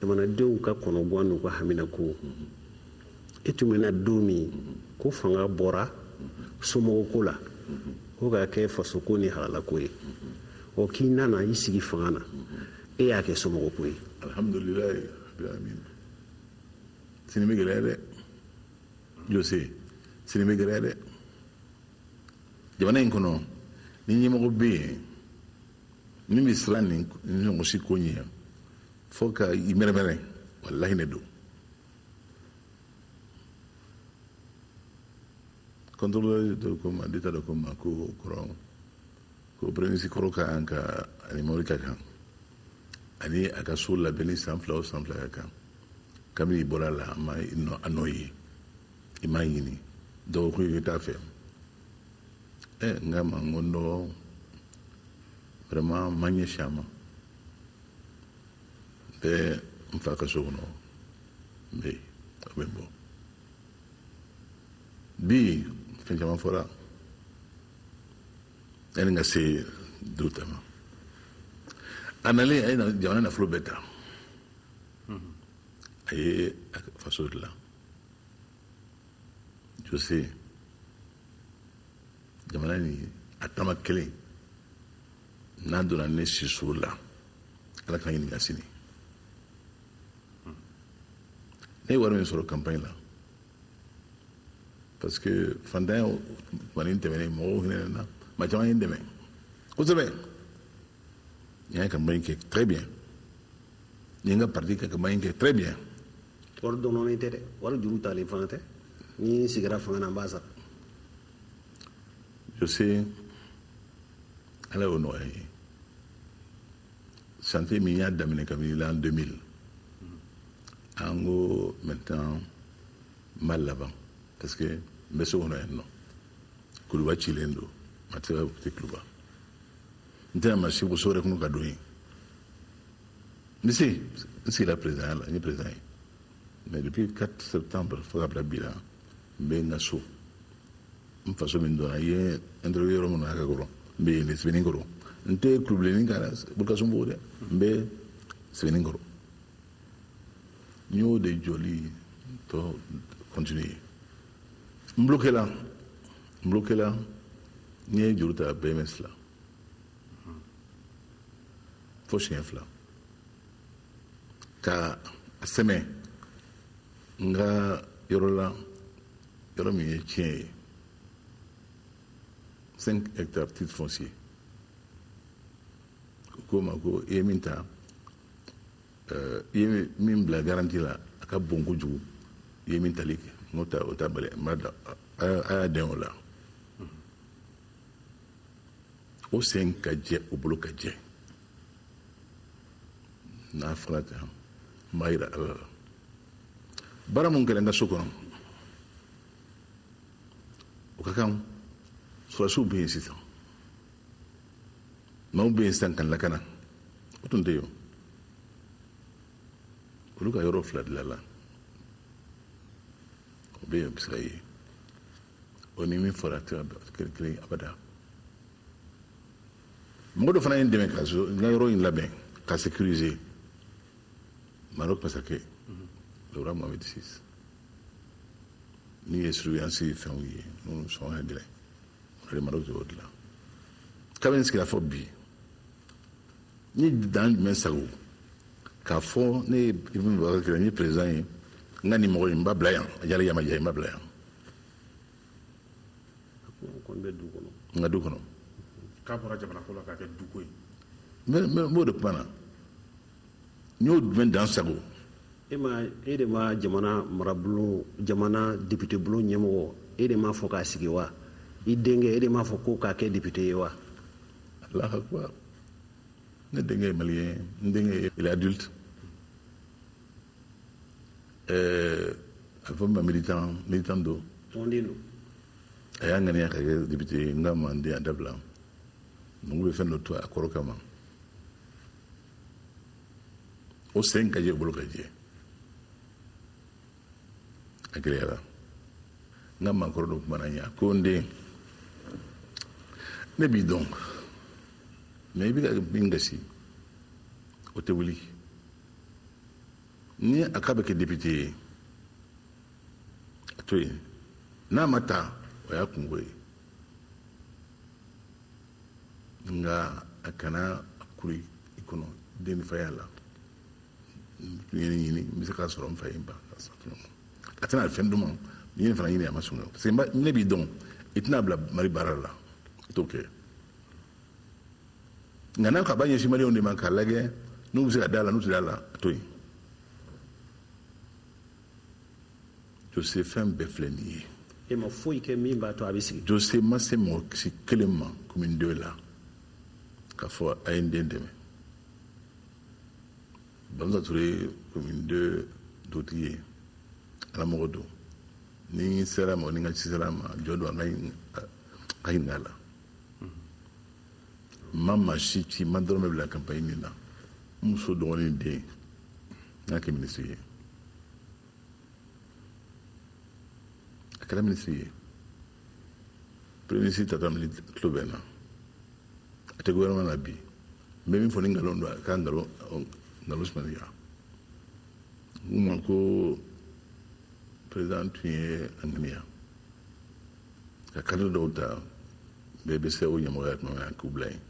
Jamanadenw ka kɔnɔguwan n'u ka haminako, e tun bɛna don min ko fanga bɔra somɔgɔko la ko k'a kɛ fasoko ni halalako ye, ɔ k'i nana i sigi fanga na, e y'a kɛ somɔgɔko ye. Alhamdulilayi rabbil alamin. Sini bɛ gɛlɛya dɛ, Jose, sini bɛ gɛlɛya dɛ. Jamana in kɔnɔ, ni ɲɛmɔgɔ bɛ yen min bɛ siran nin ɲɔgɔn si ko ɲɛ fo ka i mɛrɛmɛrɛ, walahi ne don. Contrôleur dɔ ko ma, d'État dɔ ko ma ko kɔrɔ, ko premier ministre kɔrɔ ka kan ka ani mobili ka kan ani a ka so labɛnni san 2 o san 2 ka kan. Kabini i bɔra a la, a ma a nɔ ye, i m'a ɲini, dɔgɔkun i t'a fɛ. Ɛ, n k'a ma, n ko n dɔgɔ, vraiment n ma ɲɛsin a ma, n bɛ n fa ka so kɔnɔ, n bɛ yen, o bɛ n bɔ. Bi fɛn caman fɔra yanni ka se du ta ma. A nalen, a ye jamana nafolo bɛɛ ta, a ye a faso dilan. Jose, jamana nin a tama kelen n'a donna ne siso la, Ala ka ɲininka sini. Ne ye wari min sɔrɔ campagne la, parce que fantanya tumanin tɛmɛnen, mɔgɔw hinɛ na, maa caman ye n dɛmɛ kosɛbɛ. N ye campagne kɛ très bien, n ye n ka parti ka campagne kɛ très bien. Wari dɔɔnin tɛ dɛ, wari juru talen fana tɛ. Ni n sigira fanga na, n b'a sara. Jose, Ala y'o nɔgɔya n ye. Santé min y'a daminɛ kabini l'an 2000, an ko maintenant n b'a laban, parce que n bɛ so kɔnɔ yan nɔ, Kuluba cilen don, ma tɛ se ka Kuluba, n tɛna maa si bɔ so wɛrɛ kɔnɔ ka don yen. N bɛ se, n sigira président la, n ye président ye, mais depuis 4 septembre fo ka bila bi la, n bɛ n ka so, n faso min donna, i ye interview yɔrɔ min na a ka kɔrɔ, n bɛ yen de, Sɛbɛnni kɔrɔ. N tɛ kulubilenni kan Bulukasunbugu dɛ, n bɛ Sɛbɛnni kɔrɔ. N y'o de jɔli tɔ continuer. N bloqué la, n bloqué la, n ye juru ta BMS la fo siɲɛ 2 ka a sɛmɛ n ka yɔrɔ la, yɔrɔ min ye tiɲɛ ye, 5 hectares titre foncier. U ko ma ko i ye min ta, i ye min bila garantie la, a ka bon kojugu, i ye min tali kɛ. N ko ta o ta bali, n b'a da a y'a dɛn o la. O sen ka jɛ, o bolo ka jɛ. N'a fɔra ten, n b'a yira Ala la. Baara mun kɛra n ka so kɔnɔ, o ka kan. Sɔrɔdasiw bɛ yen sisan, maaw bɛ yen sisan ka lakana, o tun tɛ yen. Olu ka yɔrɔ 2 dilanla, o bɛ yen, o bɛ se ka ye. O ni min fɔra tɛ kelen kelen abada. Mɔgɔ dɔ fana ye n dɛmɛ ka n ka yɔrɔ in labɛn ka sécuriser, Maroc masakɛ, le roi Mohamed VI. Min ye surveillance fɛnw ye, minnu sɔngɔ ka gɛlɛn, o de Maroc de y'o dilan. Kabini n sigira fɔ bi, n ye dan jumɛn sago k'a fɔ ne ye Ibrahim Boubacar Keïta, n ye président ye, n ka nin mɔgɔ in, n b'a bila yan, a jara yama diya, n b'a bila yan. Kɔni bɛ du kɔnɔ. N ka du kɔnɔ. K'a bɔra jamana ko la k'a kɛ duko ye. N b'o de kuma na, n y'o jumɛn dan sago? E ma, e de ma jamana marabulon, jamana député bulon ɲɛmɔgɔ, e de m'a fɔ k'a sigi wa? I denkɛ, e de m'a fɔ ko k'a kɛ député ye wa? Allahu akbar! Ne denkɛ ye malien, n denkɛ, il est adulte. A bɛ fɔ min ma militant, militant don. Tɔnden don. A y'a ŋaniya ka kɛ député ye. N k'a ma, n den, a dabila. Nugu bɛ fɛn dɔ to a kɔrɔ kama, o sen ka jɛ, o bolo ka jɛ. A gɛlɛyara. N ka maakɔrɔ dɔ kumana n ɲɛ ko n den, ne b'i dɔn, mais i bɛ ka min gasi, o tɛ wuli. Ni a k'a bɛ kɛ député ye, a to yen. N'a ma ta, o y'a kungo ye. Nka a kana a kuri i kɔnɔ denfaya la. N ye nin ɲini, n bɛ se k'a sɔrɔ n fa ye n ba. A tɛna fɛn d'u ma, n ye nin fana ɲini, a ma sɔn. Parce que ne b'i dɔn, i tɛna bila Mali baara la, i t'o kɛ. Nka n'a ko a b'a ɲɛsin maliyɛnw de ma k'a lajɛ n'u bɛ se ka da la, n'u tɛ da la, a to yen. Jose, fɛn bɛɛ filɛ nin ye. E ma foyi kɛ min b'a to a bɛ sigi. Jose ma se mɔgɔ si kelen ma commune 2 la k'a fɔ a ye n den dɛmɛ. Bamusa Ture, commune 2 dugutigi ye, alamɔgɔ don. Ni n sera ma, ni n ka ci sera ma, jɔ don an ka ɲininka a la. N ma maa si ci, n ma dɔrɔmɛ bila campagne nin na. N muso dɔgɔnin den, n y'a kɛ minisiri ye. A kɛra minisiri ye. Premier ministre tata mili tulo bɛ n na. A tɛ gouvernement la bi. N bɛ min fɔ ni nkalon don, a ka nkalon sumaniya. N ko ma ko président tun ye a ŋaniya ka cadre dɔw ta bɛɛ bɛ se o ɲɛmɔgɔya tuma min na k'u bila yen.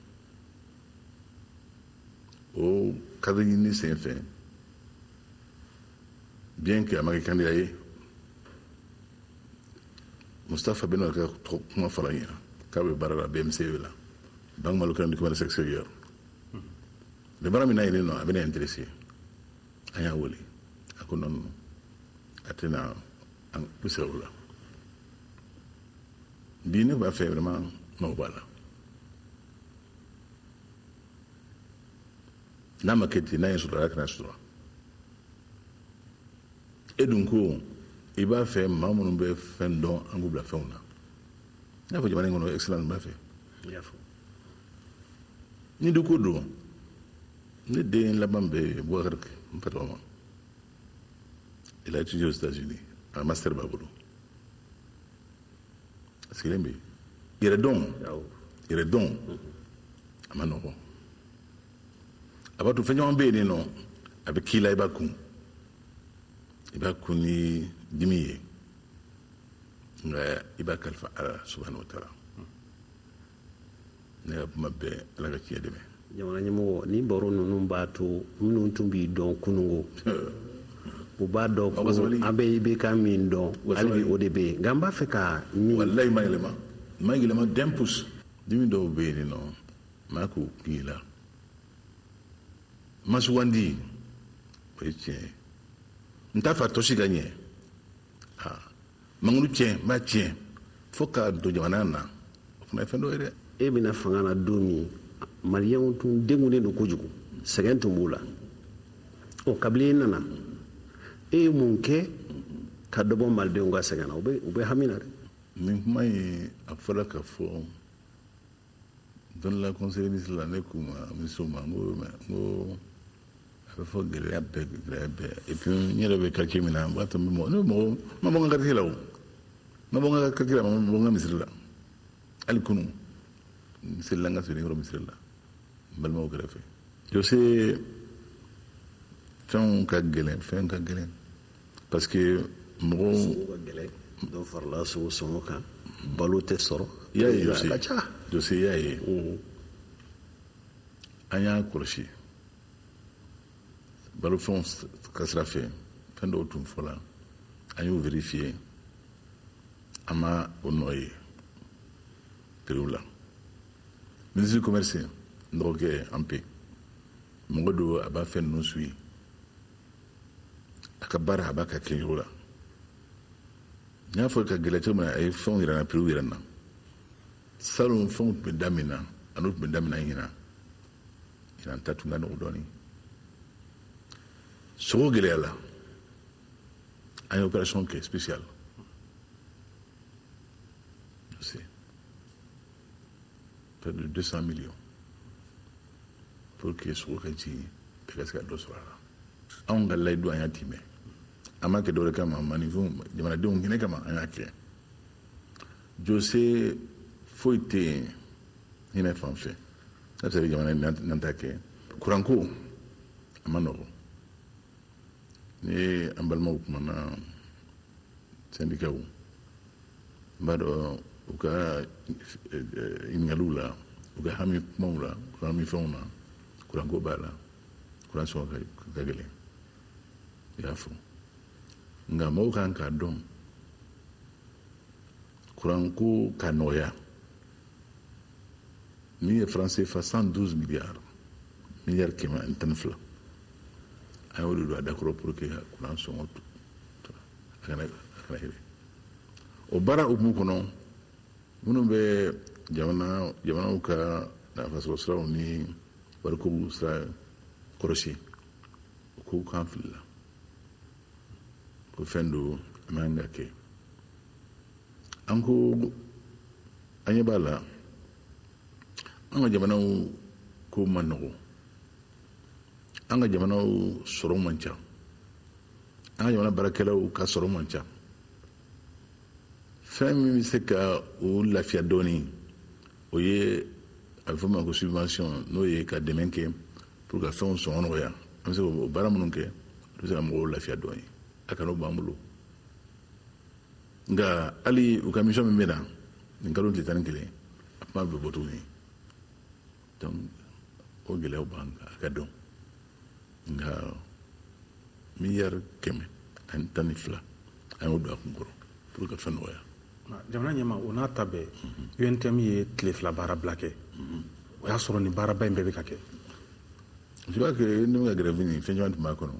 O cadre ɲini sen fɛ, bien que a ma kɛ candidat ye, Mustapha bɛna ka kuma fɔra ɲɛna k'a bɛ baara la BMCE la, Banque Marocaine du Commerce Extérieur. Bɛ baara min na yen nɔ, a bɛna intéressé. An y'a wele, a ko non non, a tɛna an bɛ se o la. Bi ne b'a fɛ vraiment, mago b'a la. N'a ma kɛ ten, n'a ye sɔrɔ, a kana sɔrɔ. E dun ko i b'a fɛ maa minnu bɛ fɛn dɔn, an k'u bila fɛnw na. N y'a fɔ jamana in kɔnɔ, excellence b'a fɛ. Ni du ko don, ne den laban bɛ Boubacar, n fa tɔgɔ ma. Il a étudié aux États-Unis, a master b'a bolo. A sigilen bɛ yen. Yɛrɛdɔn, yɛrɛdɔn, a ma nɔgɔn. A b'a to fɛn caman bɛ yen nɔ, a bɛ k'i la, i b'a kun. I b'a kun ni dimi ye, nka i b'a kalifa Ala subahana wa taala. Ne ka kuma bɛɛ, Ala ka tiɲɛ dɛmɛ. Jamana ɲɛmɔgɔ, ni baro ninnu b'a to minnu tun b'i dɔn kunungo, u b'a dɔn ko an bɛ IBK min dɔn, hali bi o de bɛ yen. Nka n b'a fɛ ka min. Walayi, ma yɛlɛma, ma yɛlɛma d'un pouce. Dimi dɔw bɛ yen nɔ, maa k'o kun i la. Ma sugandi, o ye tiɲɛ ye. N t'a fɛ a tɔsi ka ɲɛ. Mangoro tiɲɛ, n b'a tiɲɛ fo ka don jamana na, o fana ye fɛn dɔ ye dɛ. E bɛna fanga na don min, maliyɛnw tun degunnen don kojugu, sɛgɛn tun b'u la. Ɔ, kabini e nana, e ye mun kɛ ka dɔ bɔ malidenw ka sɛgɛn na? U bɛ hami na dɛ. Nin kuma in, a fɔra ka fɔ don la conseil ministre la, ne k'u ma, ministre ma, n ko a bɛ fɔ gɛlɛya bɛɛ, gɛlɛya bɛɛ. Et puis n yɛrɛ bɛ quartier min na, n b'a to n bɛ mɔgɔ, ne bɛ mɔgɔ, n ma bɔ n ka quartier la o, n ma bɔ n ka quartier la, n ma bɔ n ka misiri la. Hali kunun, n selila n ka Sebenikɔrɔ misiri la, n balimaw kɛrɛfɛ. Jose, fɛnw ka gɛlɛn, fɛn ka gɛlɛn, parce que mɔgɔw. Sogo ka gɛlɛn, dɔ farala sogo sɔngɔ kan, balo tɛ sɔrɔ. I y'a ye Jose, Jose, i y'a ye. An y'a kɔlɔsi balofɛnw ka sira fɛ, fɛn dɔw tun fɔla, an y'o vérifier, an ma o nɔ ye prix la. Ministre du commerce, n dɔgɔkɛ an pe mɔgɔ don, a b'a fɛn ninnu suit, a ka baara a b'a ka kɛcogo la. N y'a fɔ ka gɛlɛya cogo min na, a ye fɛnw yira n na, prix yira n na. Salon fɛnw tun bɛ da min na, a n'o tun bɛ da min na ɲinan, ɲinan ta tun ka nɔgɔn dɔɔnin. Sogo gɛlɛyala, an ye opération kɛ spéciale. C'est près de 200 millions pour que sogo ka jigin, bɛɛ ka se ka dɔ sɔrɔ a la. Anw ka layidu, an y'a timɛ. An m'a kɛ dɔwɛrɛ kama, maninfinw, jamanadenw hinɛ kama an y'a kɛ. Jose, foyi tɛ yen hinɛ fan fɛ, n'a bɛ se ka jamana n'an t'a kɛ. Kuranko a ma nɔgɔn. Ni an balimaw kumana, syndicats, n b'a dɔn u ka ɲininkaliw la, u ka hami kumaw la, u ka hami fɛnw na, kuranko b'a la, kuran sɔngɔ ka gɛlɛn, i y'a fɔ. Nka mɔgɔw kan k'a dɔn, kuranko ka nɔgɔya min ye franc CFA 112 milliards, miliyari 112, an y'o de don a dakɔrɔ pour que ka kuran sɔngɔ a kana yɛlɛ. O baara hukumu kɔnɔ, minnu bɛ jamana jamanaw ka nafasɔrɔ siraw ni wariko sira kɔlɔsi, u ko k'an filila, ko fɛn don a man ka kɛ. An ko an ɲɛ b'a la, an ka jamanaw ko man nɔgɔ, an ka jamanaw sɔrɔ man ca, an ka jamana baarakɛlaw ka sɔrɔ man ca. Fɛn min bɛ se ka o lafiya dɔɔni, o ye a bɛ fɔ min ma ko subvention, n'o ye ka dɛmɛ kɛ pour ka fɛnw sɔngɔ nɔgɔya. An bɛ se k'o baara minnu kɛ, o bɛ se ka mɔgɔw lafiya dɔɔni. A kan'o b'an bolo. Nka hali u ka mission min bɛ na nin kalo tile 11, a kuma bɛ bɔ tuguni. Donc o gɛlɛyaw b'an kan, a ka dɔn. Nka miliyari 112, an y'o don a kun kɔrɔ pour ka fɛn nɔgɔya. Jamana ɲɛma, o n'a ta bɛɛ, UNTM ye tile 2 baara bila kɛ, o y'a sɔrɔ nin baaraba in bɛɛ bɛ ka kɛ. Je crois que ne bɛ ka grève nin, fɛn caman tun b'a kɔnɔ,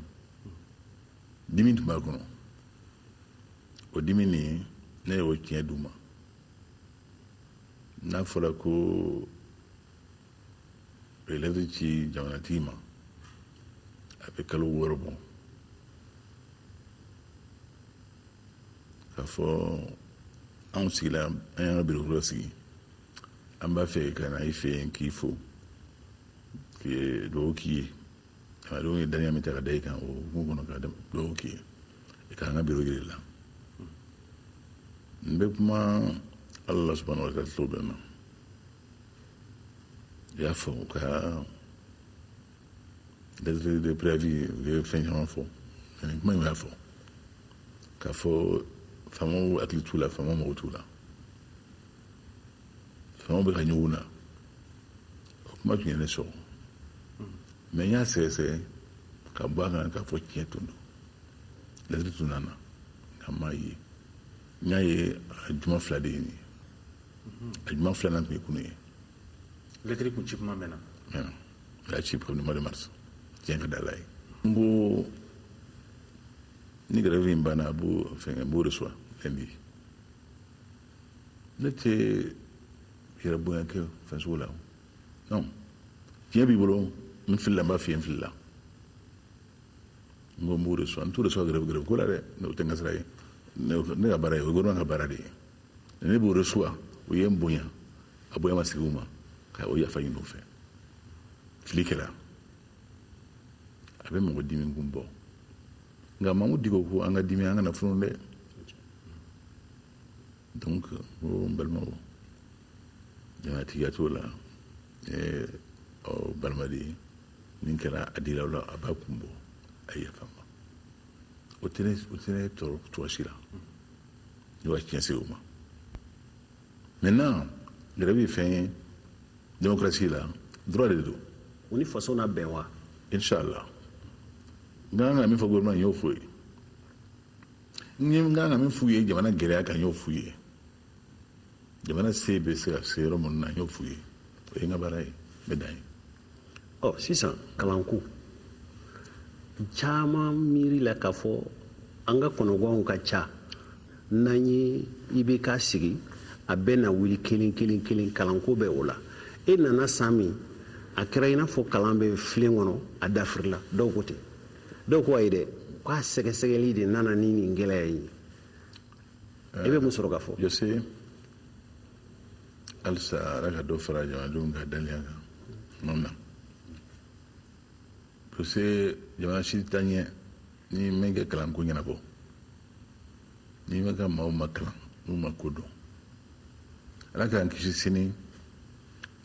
dimi tun b'a kɔnɔ. O dimi nin, ne y'o tiɲɛ d'u ma. N'a fɔra ko u ye lettre ci jamanatigi ma, a bɛ kalo 6 bɔ, k'a fɔ anw sigila, an y'an ka biro kura sigi, an b'a fɛ ka na i fɛ yen k'i fo, k'i dugawu k'i ye, jamanadenw ye dannaya min ta ka da i kan, o hukumu kɔnɔ, ka dugawu k'i ye k'an ka biro yir'i la. N bɛ kuma Ala subahana wa taala tulo bɛ n na. I y'a fɔ, u ka lettre de préavis, u ye fɛn caman fɔ, nin kuma in, u y'a fɔ k'a fɔ faamaw hakili t'u la, faamaw mago t'u la, faamaw bɛ ka ɲugun na. O kuma tun ye ne sɔrɔ, mais n y'a sɛgɛsɛgɛ ka bɔ a kan k'a fɔ tiɲɛ tun don. Lettre tun nana, nka n m'a ye. N y'a ye a juma 2 de ye nin ye, a juma filanan tun ye kunun ye. Lettre kun ci kuma mɛnna. Mɛnna, u y'a ci premier mois de mars. Tiɲɛ ka da la ye. N ko ni grève in banna, a b'o fɛngɛ, n b'o reçoit lundi. Ne tɛ yɛrɛ bonya kɛ fɛn sugu la. Non, tiɲɛ b'i bolo, n filila, n b'a f'i ye n filila. N ko n b'o reçoit. N t'o reçoit grève ko la dɛ, o tɛ n ka sira ye. Ne ka baara ye, o ye gouvernement ka baara de ye. Ne b'o reçoit, o ye n bonya, a bonya ma sigi u ma, ka o yafa ɲini u fɛ. Fili kɛra, a bɛ mɔgɔ dimi kun bɔ. Nka Mamu Diko ko an ka dimi, an kana funu dɛ. Donc ko n balimaw, jamanatigiya t'o la, ne ye aw balima de ye. Min kɛra a dila aw la, a b'a kun bɔ, a ye yafa n ma. O tɛ ne tɔɔrɔ cogo si la, ne b'a tiɲɛ se o ma. Maintenant, grève ye fɛn ye démocratie la, droit de don. U ni faso na bɛn wa? Inshallah. N kan ka min fɔ gouvernement, n y'o f'u ye. N kan ka min f'u ye jamana gɛlɛya kan, n y'o f'u ye. Jamana se bɛ se ka se yɔrɔ minnu na, n y'o f'u ye. O ye n ka baara ye, n bɛ dan ye. Ɔ, sisan kalanko, caman miiri la k'a fɔ an ka kɔnɔgwanw ka ca. N'an ye IBK sigi, a bɛ na wuli kelen kelen kelen, kalanko bɛ o la. E nana san min, a kɛra i n'a fɔ kalan bɛ filen kɔnɔ, a dafirila. Dɔw ko ten, dɔw ko ayi dɛ, k'a sɛgɛsɛgɛli de nana ni nin gɛlɛya in ye. E bɛ mun sɔrɔ ka fɔ? Je sais, halisa Ala ka dɔ fara jamanadenw ka dannaya kan tuma min na, parce que jamana si tɛ taa ɲɛ ni min kɛ kalanko ɲɛnabɔ, n'i ma ka maaw ma kalan, n'u ma ko dɔn. Ala k'an kisi sini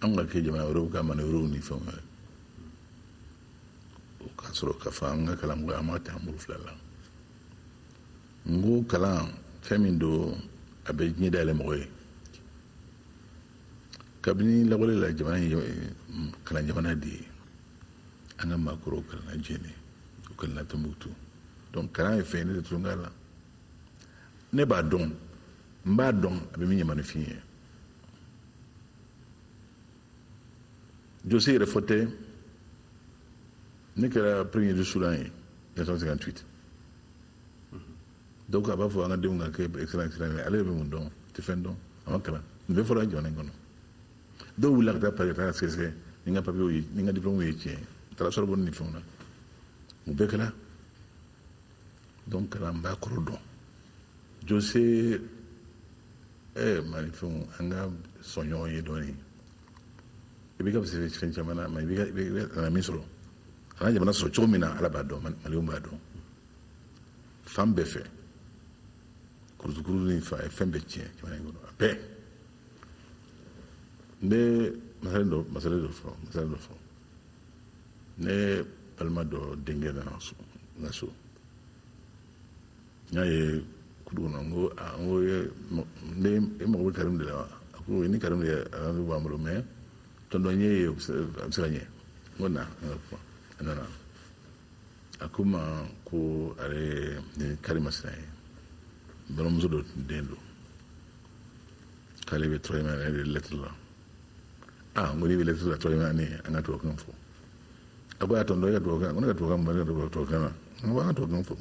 an ka kɛ jamana wɛrɛw ka manœuvre ni fɛnw ye. O k'a sɔrɔ k'a fɔ an ka karamɔgɔ, an m'a ta an bolo fila la. N ko kalan, fɛn min don, a bɛ diɲɛ dayɛlɛ mɔgɔ ye. Kabini lawale la, jamana ye kalan jamana de ye. An ka maakɔrɔw kalanna Jɛnɛ, u kalanna Tɔnbukutu. Donc kalan ye fɛn ye, ne tɛ tulonkɛ la. Ne b'a dɔn, n b'a dɔn a bɛ min ɲɛ maninfin ye. Jose yɛrɛ fɔ tɛ. Ne kɛra premier du Soudan ye 1958. Donc a b'a fɔ an ka denw ka kɛ excellent, excellent. Ale bɛ mun dɔn? Tɛ fɛn dɔn, a ma kalan. Nin bɛɛ fɔra jamana in kɔnɔ. Dɔw wulila ka taa Paris ka taa sɛgɛsɛgɛ ni n ka papiyew ye, ni n ka diplôme ye tiɲɛ ye. U taara Sorbonne ni fɛnw na, o bɛɛ kɛra. Donc kalan b'a kɔrɔ dɔn. Jose, maninfinw, an ka sɔn ɲɔgɔn ye dɔɔnin. I b'i ka se fɛn caman na, mais i bɛ nana min sɔrɔ, a ka jamana sɔrɔ cogo min na, Ala b'a dɔn, Malidenw b'a dɔn. Fan bɛɛ fɛ, kurukuru ni fa ye fɛn bɛɛ tiɲɛ jamana in kɔnɔ, a bɛɛ. N bɛ masalen dɔ fɔ. Ne balima dɔ denkɛ nana so, n ka so. N y'a ye kulu kɔnɔ. N ko a, n ko ne e mago bɛ Karim de la wa? A ko ni Karim de ye, a b'an bolo, mais tonton ye ye, a bɛ se ka ɲɛ. N ko na, an ka kuma. A nana, a ko n ma ko ale ye ni Karim Masina ye, n balimamuso dɔ den don, k'ale bɛ troisième année de lettre la. Ah, n ko n'i bɛ lettre la, troisième année, an ka tubabukan fɔ. A ko a tonton, e ka tubabukan, ko ne ka tubabukan ma, ne ka tubabukan na. N ko an ka tubabukan fɔ.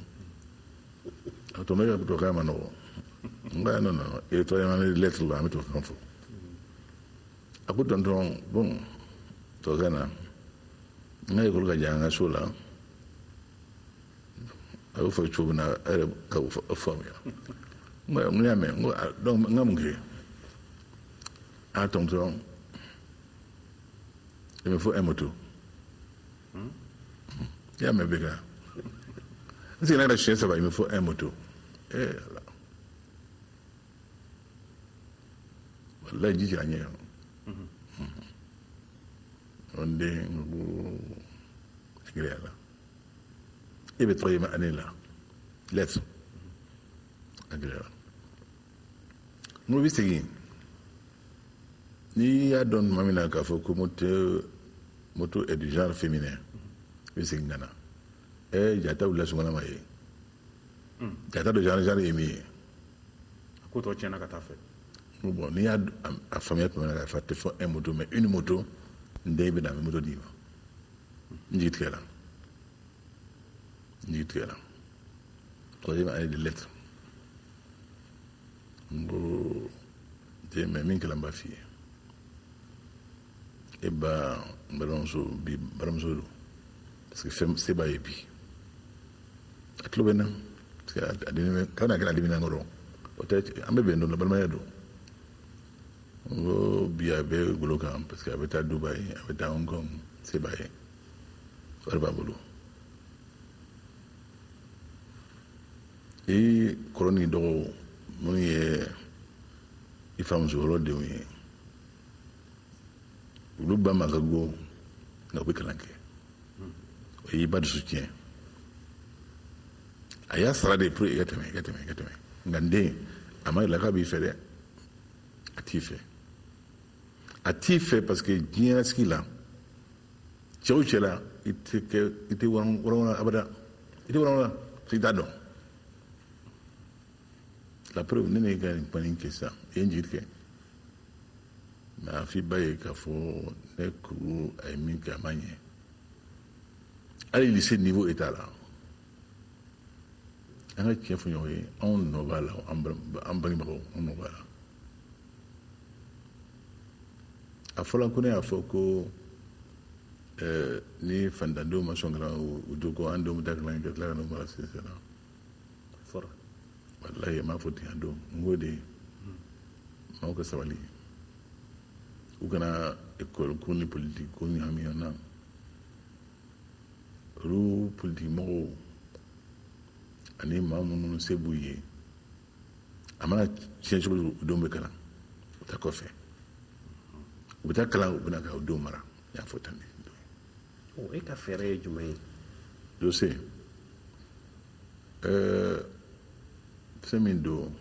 A tonton, e ka tubabukan ma nɔgɔ. N ko non, non, e ye troisième année de lettre la, an bɛ tubabukan fɔ. A ko tonton, bon, tubabukan na, n ka ekɔli ka jan an ka so la. A y'o fɔ cogo min na, a yɛrɛ ka o faamuya. N ko n y'a mɛn. N ko donc n ka mun kɛ? A tonton, il me faut un moto. I y'a mɛn bɛ kan n seginna ka siɲɛ saba, il me faut un moto. Eh Ala, walayi, ji cira ɲɛ kan. N den, n ko a gɛlɛyara. E bɛ troisième année la lettre, a gɛlɛyara. N ko i bɛ segin n'i y'a dɔn tuma min na k'a fɔ ko moto est du genre féminin, i bɛ segin ka na. Jata wulila sunkala ma ye, jata dɔ genre ye min ye. A ko tɔ tiɲɛna ka taa fɛ. N ko bon, n'i y'a a faamuya tuma min na k'a fɔ a tɛ fɔ un moto mais une moto, n den, i bɛ na, n bɛ moto d'i ma. N jigi tigɛra, n jigi tigɛra. Troisième année de lettres. N ko den, mais min kɛla, n b'a f'i ye. E ba, n balimamuso, bi balimamuso don, parce que fɛn se b'a ye bi. A tulo bɛ n na, parce que a dimi bɛ kana kɛ, a dimina n kɔrɔ. O tɛ, an bɛ bɛn don la, balimaya don. N ko bi a bɛ golo kan, parce que a bɛ taa Dubaï, a bɛ taa Hong Kong, se b'a ye, wari b'a bolo. I kɔrɔ ni dɔgɔw minnu ye i famuso wɔɔrɔ denw ye, olu ba ma ka go, nka u bɛ kalan kɛ. O y'i ba dusu tiɲɛ. A y'a sara de pour i ka tɛmɛ, i ka tɛmɛ, i ka tɛmɛ. Nka n den, a ma yɛlɛ k'a b'i fɛ dɛ. A t'i fɛ, a t'i fɛ, parce que diɲɛlasigi la, cɛ o cɛ la, i tɛ kɛ, i tɛ wɔrɔn abada, i tɛ wɔrɔn parce que i t'a dɔn. La preuve, ne ne ka nin kuma nin kɛ sisan, i ye n jigi tigɛ. Mais a f'i ba ye k'a fɔ ne ko a ye min kɛ, a ma ɲɛ. Hali lycée niveau e t'a la. An ka tiɲɛ fɔ ɲɔgɔn ye, anw nɔ b'a la, an bangebagaw, an nɔ b'a la. A fɔra ko ne y'a fɔ ko ni fantandenw ma sɔn kalan, u to ko an denw bɛ taa kalan kɛ, tila ka n'u mara sisan. Fɔra. Walayi, n m'a fɔ ten. A don, n k'o de maaw ka sabali, u kana école ko ni politique ko ɲagami ɲɔgɔn na. Olu politique mɔgɔw ani maa minnu se b'u ye, a mana tiɲɛ cogo cogo, u denw bɛ kalan, u taa kɔfɛ, u bɛ taa kalan, u bɛna ka u denw mara. N y'a fɔ tan de. E ka fɛɛrɛ ye jumɛn ye? Dossier fɛn min don,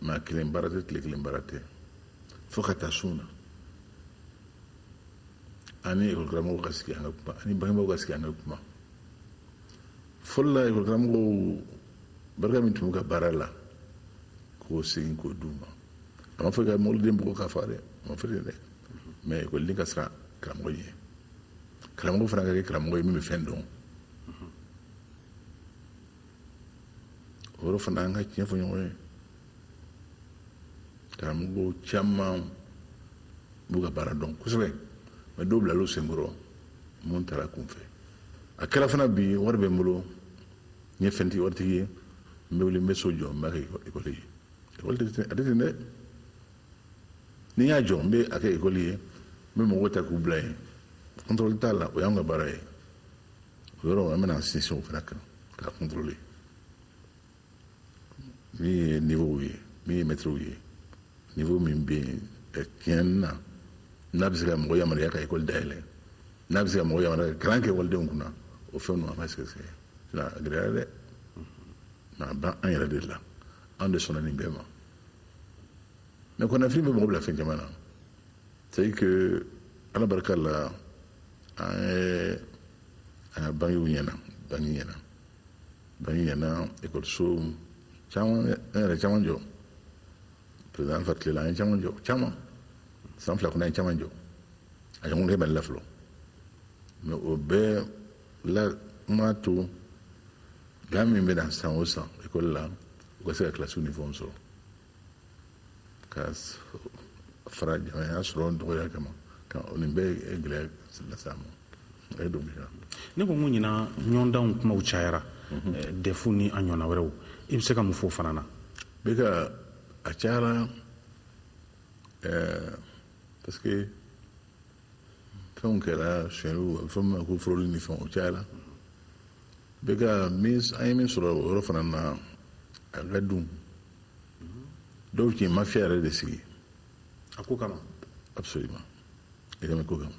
maa kelen baara tɛ, tile kelen baara tɛ, fo ka taa sun na. Ani ekɔli karamɔgɔw ka sigi, an ka kuma, ani bangebaaw ka sigi, an ka kuma. Fɔlɔ la, ekɔli karamɔgɔw barika min tun b'u ka baara la, k'o segin k'o d'u ma. A ma fɔ ka mɔbiliden bugɔ k'a faga dɛ, a ma fɔ ten dɛ, mais ekɔliden ka siran karamɔgɔ ɲɛ, karamɔgɔ fana ka kɛ karamɔgɔ ye min bɛ fɛn dɔn. O yɔrɔ fana, an ka tiɲɛ fɔ ɲɔgɔn ye, karamɔgɔw caman b'u ka baara dɔn kosɛbɛ, mais dɔw bilala u senkɔrɔ mun taara kunfɛ. A kɛra fana bi, wari bɛ n bolo, n ye fɛntigi, waritigi ye, n bɛ wuli, n bɛ so jɔ, n b'a kɛ ekɔli ye. Ekɔli tɛ, a tɛ ten dɛ. Ni n y'a jɔ, n bɛ a kɛ ekɔli ye, n bɛ mɔgɔw ta k'u bila yen, contrôle t'a la. O y'anw ka baara ye. O yɔrɔ, an bɛna sinsin o fana kan k'a contrôler. Min ye niveau ye, min ye mɛtiriw ye, niveau min bɛ yen tiɲɛ na, n'a bɛ se ka mɔgɔ yamaruya ka ekɔli dayɛlɛ, n'a bɛ se ka mɔgɔ yamaruya ka kalan kɛ ekɔlidenw kunna, o fɛn ninnu, an b'a sɛgɛsɛgɛ. Sinon a gɛlɛyara dɛ, mais a ban an yɛrɛ de la, an de sɔnna nin bɛɛ ma. Mais kɔnɔnafili bɛ mɔgɔ bila fɛn caman na. C'est que Ala barika la, an ye an ka bangew ɲɛna, bange ɲɛna, bange ɲɛna, ekɔliso caman, an yɛrɛ caman jɔ. Président Alpha tile la, an ye caman jɔ, caman. San 2 kɔnɔ, an ye caman jɔ. A ɲɔgɔn kɛ Mali la fɔlɔ. Mais o bɛɛ la m'a to gan min bɛ na san o san ekɔli la, u ka se ka kilasiw ni fɛnw sɔrɔ ka fara jamana sɔrɔ dɔgɔya kama ka nin bɛɛ ye gɛlɛya lase a ma. A ye don. Ne ko n ko ɲinan ɲɔgɔndanw kumaw cayara, DEF ni a ɲɔgɔnna wɛrɛw, i bɛ se ka mun fɔ o fana na? Bɛ ka a cayara parce que fɛnw kɛra, sonyɛliw, a bɛ fɔ min ma ko fraude ni fɛnw, o cayara. Bɛ ka min, an ye min sɔrɔ o yɔrɔ fana na, a ka dun dɔw tun ye mafia yɛrɛ de sigi. A ko kama? Absolument, examen ko kama,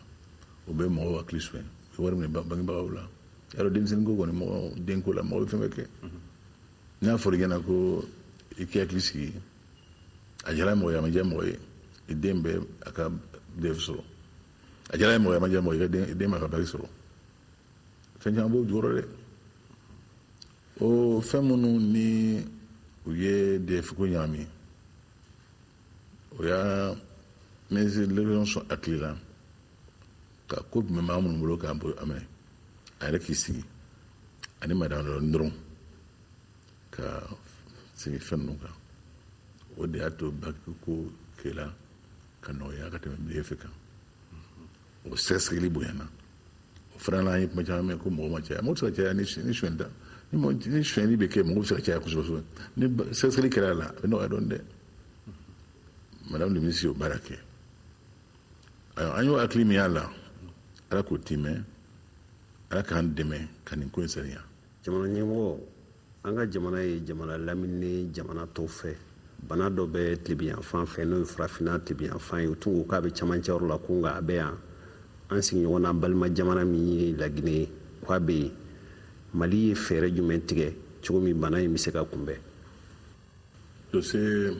o bɛ mɔgɔw hakili suɲɛ, u bɛ wari minɛ bangebagaw la. Yarɔ, denmisɛnnin ko kɔni, mɔgɔ den ko la, mɔgɔ bɛ fɛn bɛɛ kɛ. N'a fɔra i ɲɛna ko i k'i hakili sigi, a diyara mɔgɔ ye, a ma diya mɔgɔ ye, i den bɛ a ka DEF sɔrɔ. A diyara mɔgɔ ye, a ma diya mɔgɔ ye, i ka den, i den b'a ka bac sɔrɔ. Fɛn caman b'o jukɔrɔ dɛ. O fɛn minnu ni u ye DEF ko ɲagami, o y'a ministre de l'éducation sɔn hakili la ka ko tun bɛ maa minnu bolo k'a bɔ a minɛ, a yɛrɛ k'i sigi ani madame dɔrɔn ka sigi fɛn ninnu kan. O de y'a to bac ko kɛla ka nɔgɔya ka tɛmɛ DEF kan. O sɛgɛsɛgɛli bonyana. O fana la, an ye kuma caman mɛn ko mɔgɔ ma caya. Mɔgɔ tɛ se ka caya ni sonyɛli ta, ni sonyɛli bɛ kɛ, mɔgɔ bɛ se ka caya kosɛbɛ kosɛbɛ. Ni sɛgɛsɛgɛli kɛra a la, a bɛ nɔgɔya dɔɔnin dɛ. Madame le ministre y'o baara kɛ. Ayiwa, an y'o hakili min y'a la, Ala k'o timɛ, Ala k'an dɛmɛ ka nin ko in saniya. Jamana ɲɛmɔgɔ, an ka jamana ye jamana lamini jamana tɔw fɛ. Bana dɔ bɛ tilebiyanfan fɛ, n'o ye Farafinna tilebiyanfan ye, o tun ko k'a bɛ camancɛ yɔrɔ la, ko nka a bɛ yan, an sigiɲɔgɔn n'an balima jamana min ye Laginɛ ye, k'a bɛ yen. Mali ye fɛɛrɛ jumɛn tigɛ cogo min bana in bɛ se ka kunbɛn? Dossier,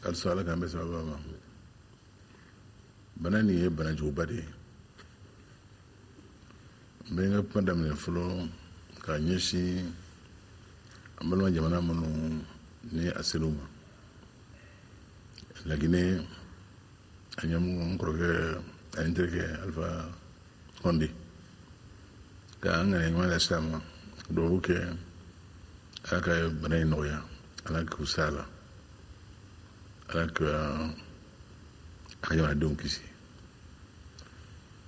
halisa Ala k'an bɛ sababa ma. Bana nin ye bana juguba de ye. N bɛ n ka kuma daminɛ fɔlɔ k'a ɲɛsin an balima jamana minnu ni a ser'u ma, Laginɛ, a ɲɛmɔgɔ, n kɔrɔkɛ ani n terikɛ Alpha Condé, ka an ŋaniya ɲuman lase a ma, dugawu kɛ Ala ka bana in nɔgɔya, Ala k'u s'a la, Ala ka a ka jamanadenw kisi.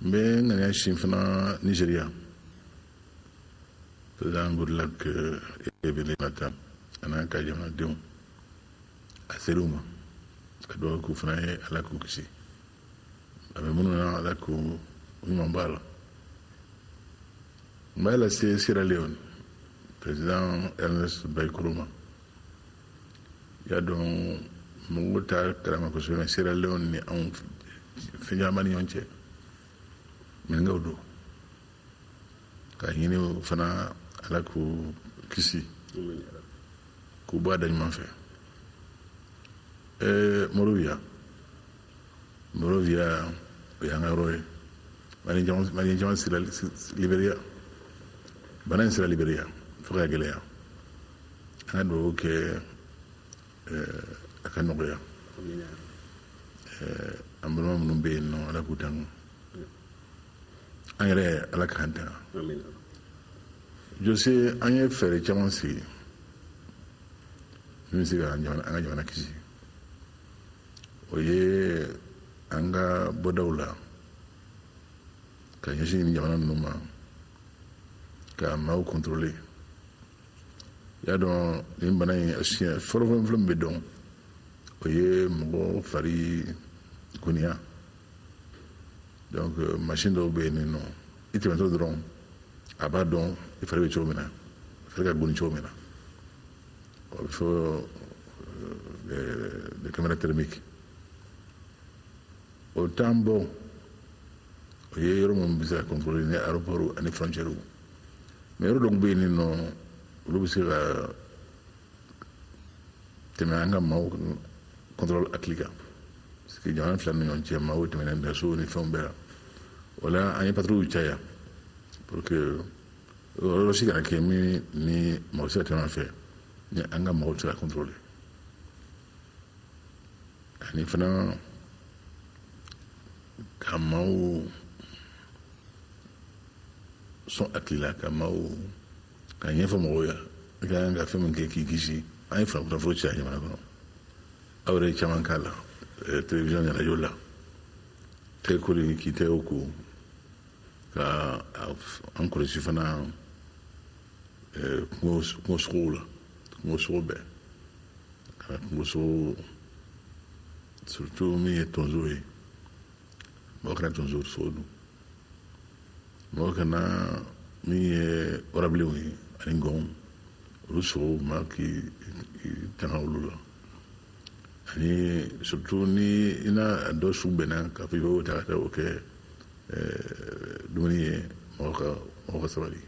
N bɛ n ŋaniya sin fana Nigéria, président Goodluck Ebele Jonathan a n'a ka jamanadenw, a ser'u ma, ka dugawu k'u fana ye, Ala k'u kisi. A bɛ minnu na, Ala k'u ɲuman b'a la. N b'a lase Sierra Leone, président Ernest Bai Koroma. I y'a dɔn, mɔgɔw t'a kalama kosɛbɛ, mais Sierra Leone ni anw, fɛn caman ni ɲɔgɔn cɛ, maninkaw don. K'a ɲini fana Ala k'u kisi, k'u bɔ a da ɲuman fɛ. Monrovia, Monrovia o y'an ka yɔrɔ ye. Malien caman sera Liberia, bana in sera Liberia fo ka gɛlɛya. An ka dugawu kɛ a ka nɔgɔya. An balima minnu bɛ yen nɔ, Ala k'u tanga. An yɛrɛ, Ala k'an tanga. Jose, an ye fɛɛrɛ caman sigi min bɛ se ka an ka jamana kisi. O ye an ka bɔdaw la ka ɲɛsin nin jamana ninnu ma, ka maaw contrôler. I y'a dɔn, nin bana in siɲɛ fɔlɔ fɔlɔ min bɛ dɔn, o ye mɔgɔ fari goniya. Donc machine dɔw bɛ yen nɔ, i tɛmɛtɔ dɔrɔn, a b'a dɔn i fari bɛ cogo min na, i fari ka goni cogo min na. O bɛ fɔ des caméras thermiques. O t'an bɔ, o ye yɔrɔ minnu bɛ se ka contrôler ni aéroport ani frontière. Mais yɔrɔ dɔw bɛ yen nɔ, olu bɛ se ka tɛmɛ an ka maaw contrôle hakili kan, parce que jamana fila ni ɲɔgɔn cɛ, maaw tɛmɛna nɛgɛso ni fɛnw bɛɛ la. O la, an ye patrouille caya pour que yɔrɔ si kana kɛ min ni mɔgɔ bɛ se ka tɛmɛ an fɛ ni an ka mɔgɔw bɛ se ka contrôler. Ani fana ka maaw sɔn hakili la, ka maaw ka ɲɛfɔ mɔgɔw ye i ka kan ka fɛn min kɛ k'i kisi. An ye kunnafoni caya jamana kɔnɔ, aw yɛrɛ ye caman k'a la, télévision ni radio la, tɛgɛ koli, k'i tɛgɛw ko, ka an kɔlɔsi fana kungo sogow la, kungo sogo bɛɛ, ka kungo sogo, surtout min ye tonso ye, mɔgɔ kana tonso sogo dun, mɔgɔ kana min ye warabilenw ye ani ngɔnw, olu sogo, maa k'i tanga olu la. Ani surtout ni i n'a dɔ su bɛnna k'a fɔ i b'o ta ka taa o kɛ dumuni ye, mɔgɔ ka sabali.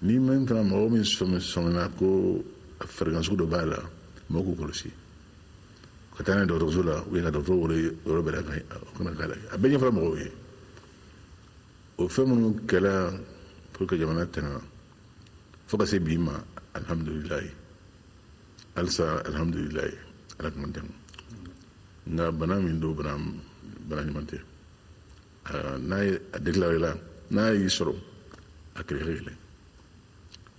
Ni min fana, mɔgɔ min sɔmina ko farigan sugu dɔ b'a la, mɔgɔ k'u kɔlɔsi ka taa n'a ye dɔgɔtɔrɔso la, ou bien ka dɔgɔtɔrɔ wele yɔrɔ bɛɛ la, ka o kana k'a la. A bɛɛ ɲɛfɔra mɔgɔw ye. O fɛn minnu kɛra pour que jamana tanga fo ka se bi ma, alhamdulilayi, halisa alhamdulilayi, Ala k'an tanga. Nka bana min don, bana ɲuman tɛ. N'a ye a déclaré la, n'a y'i sɔrɔ, a kɛlɛ ka gɛlɛn,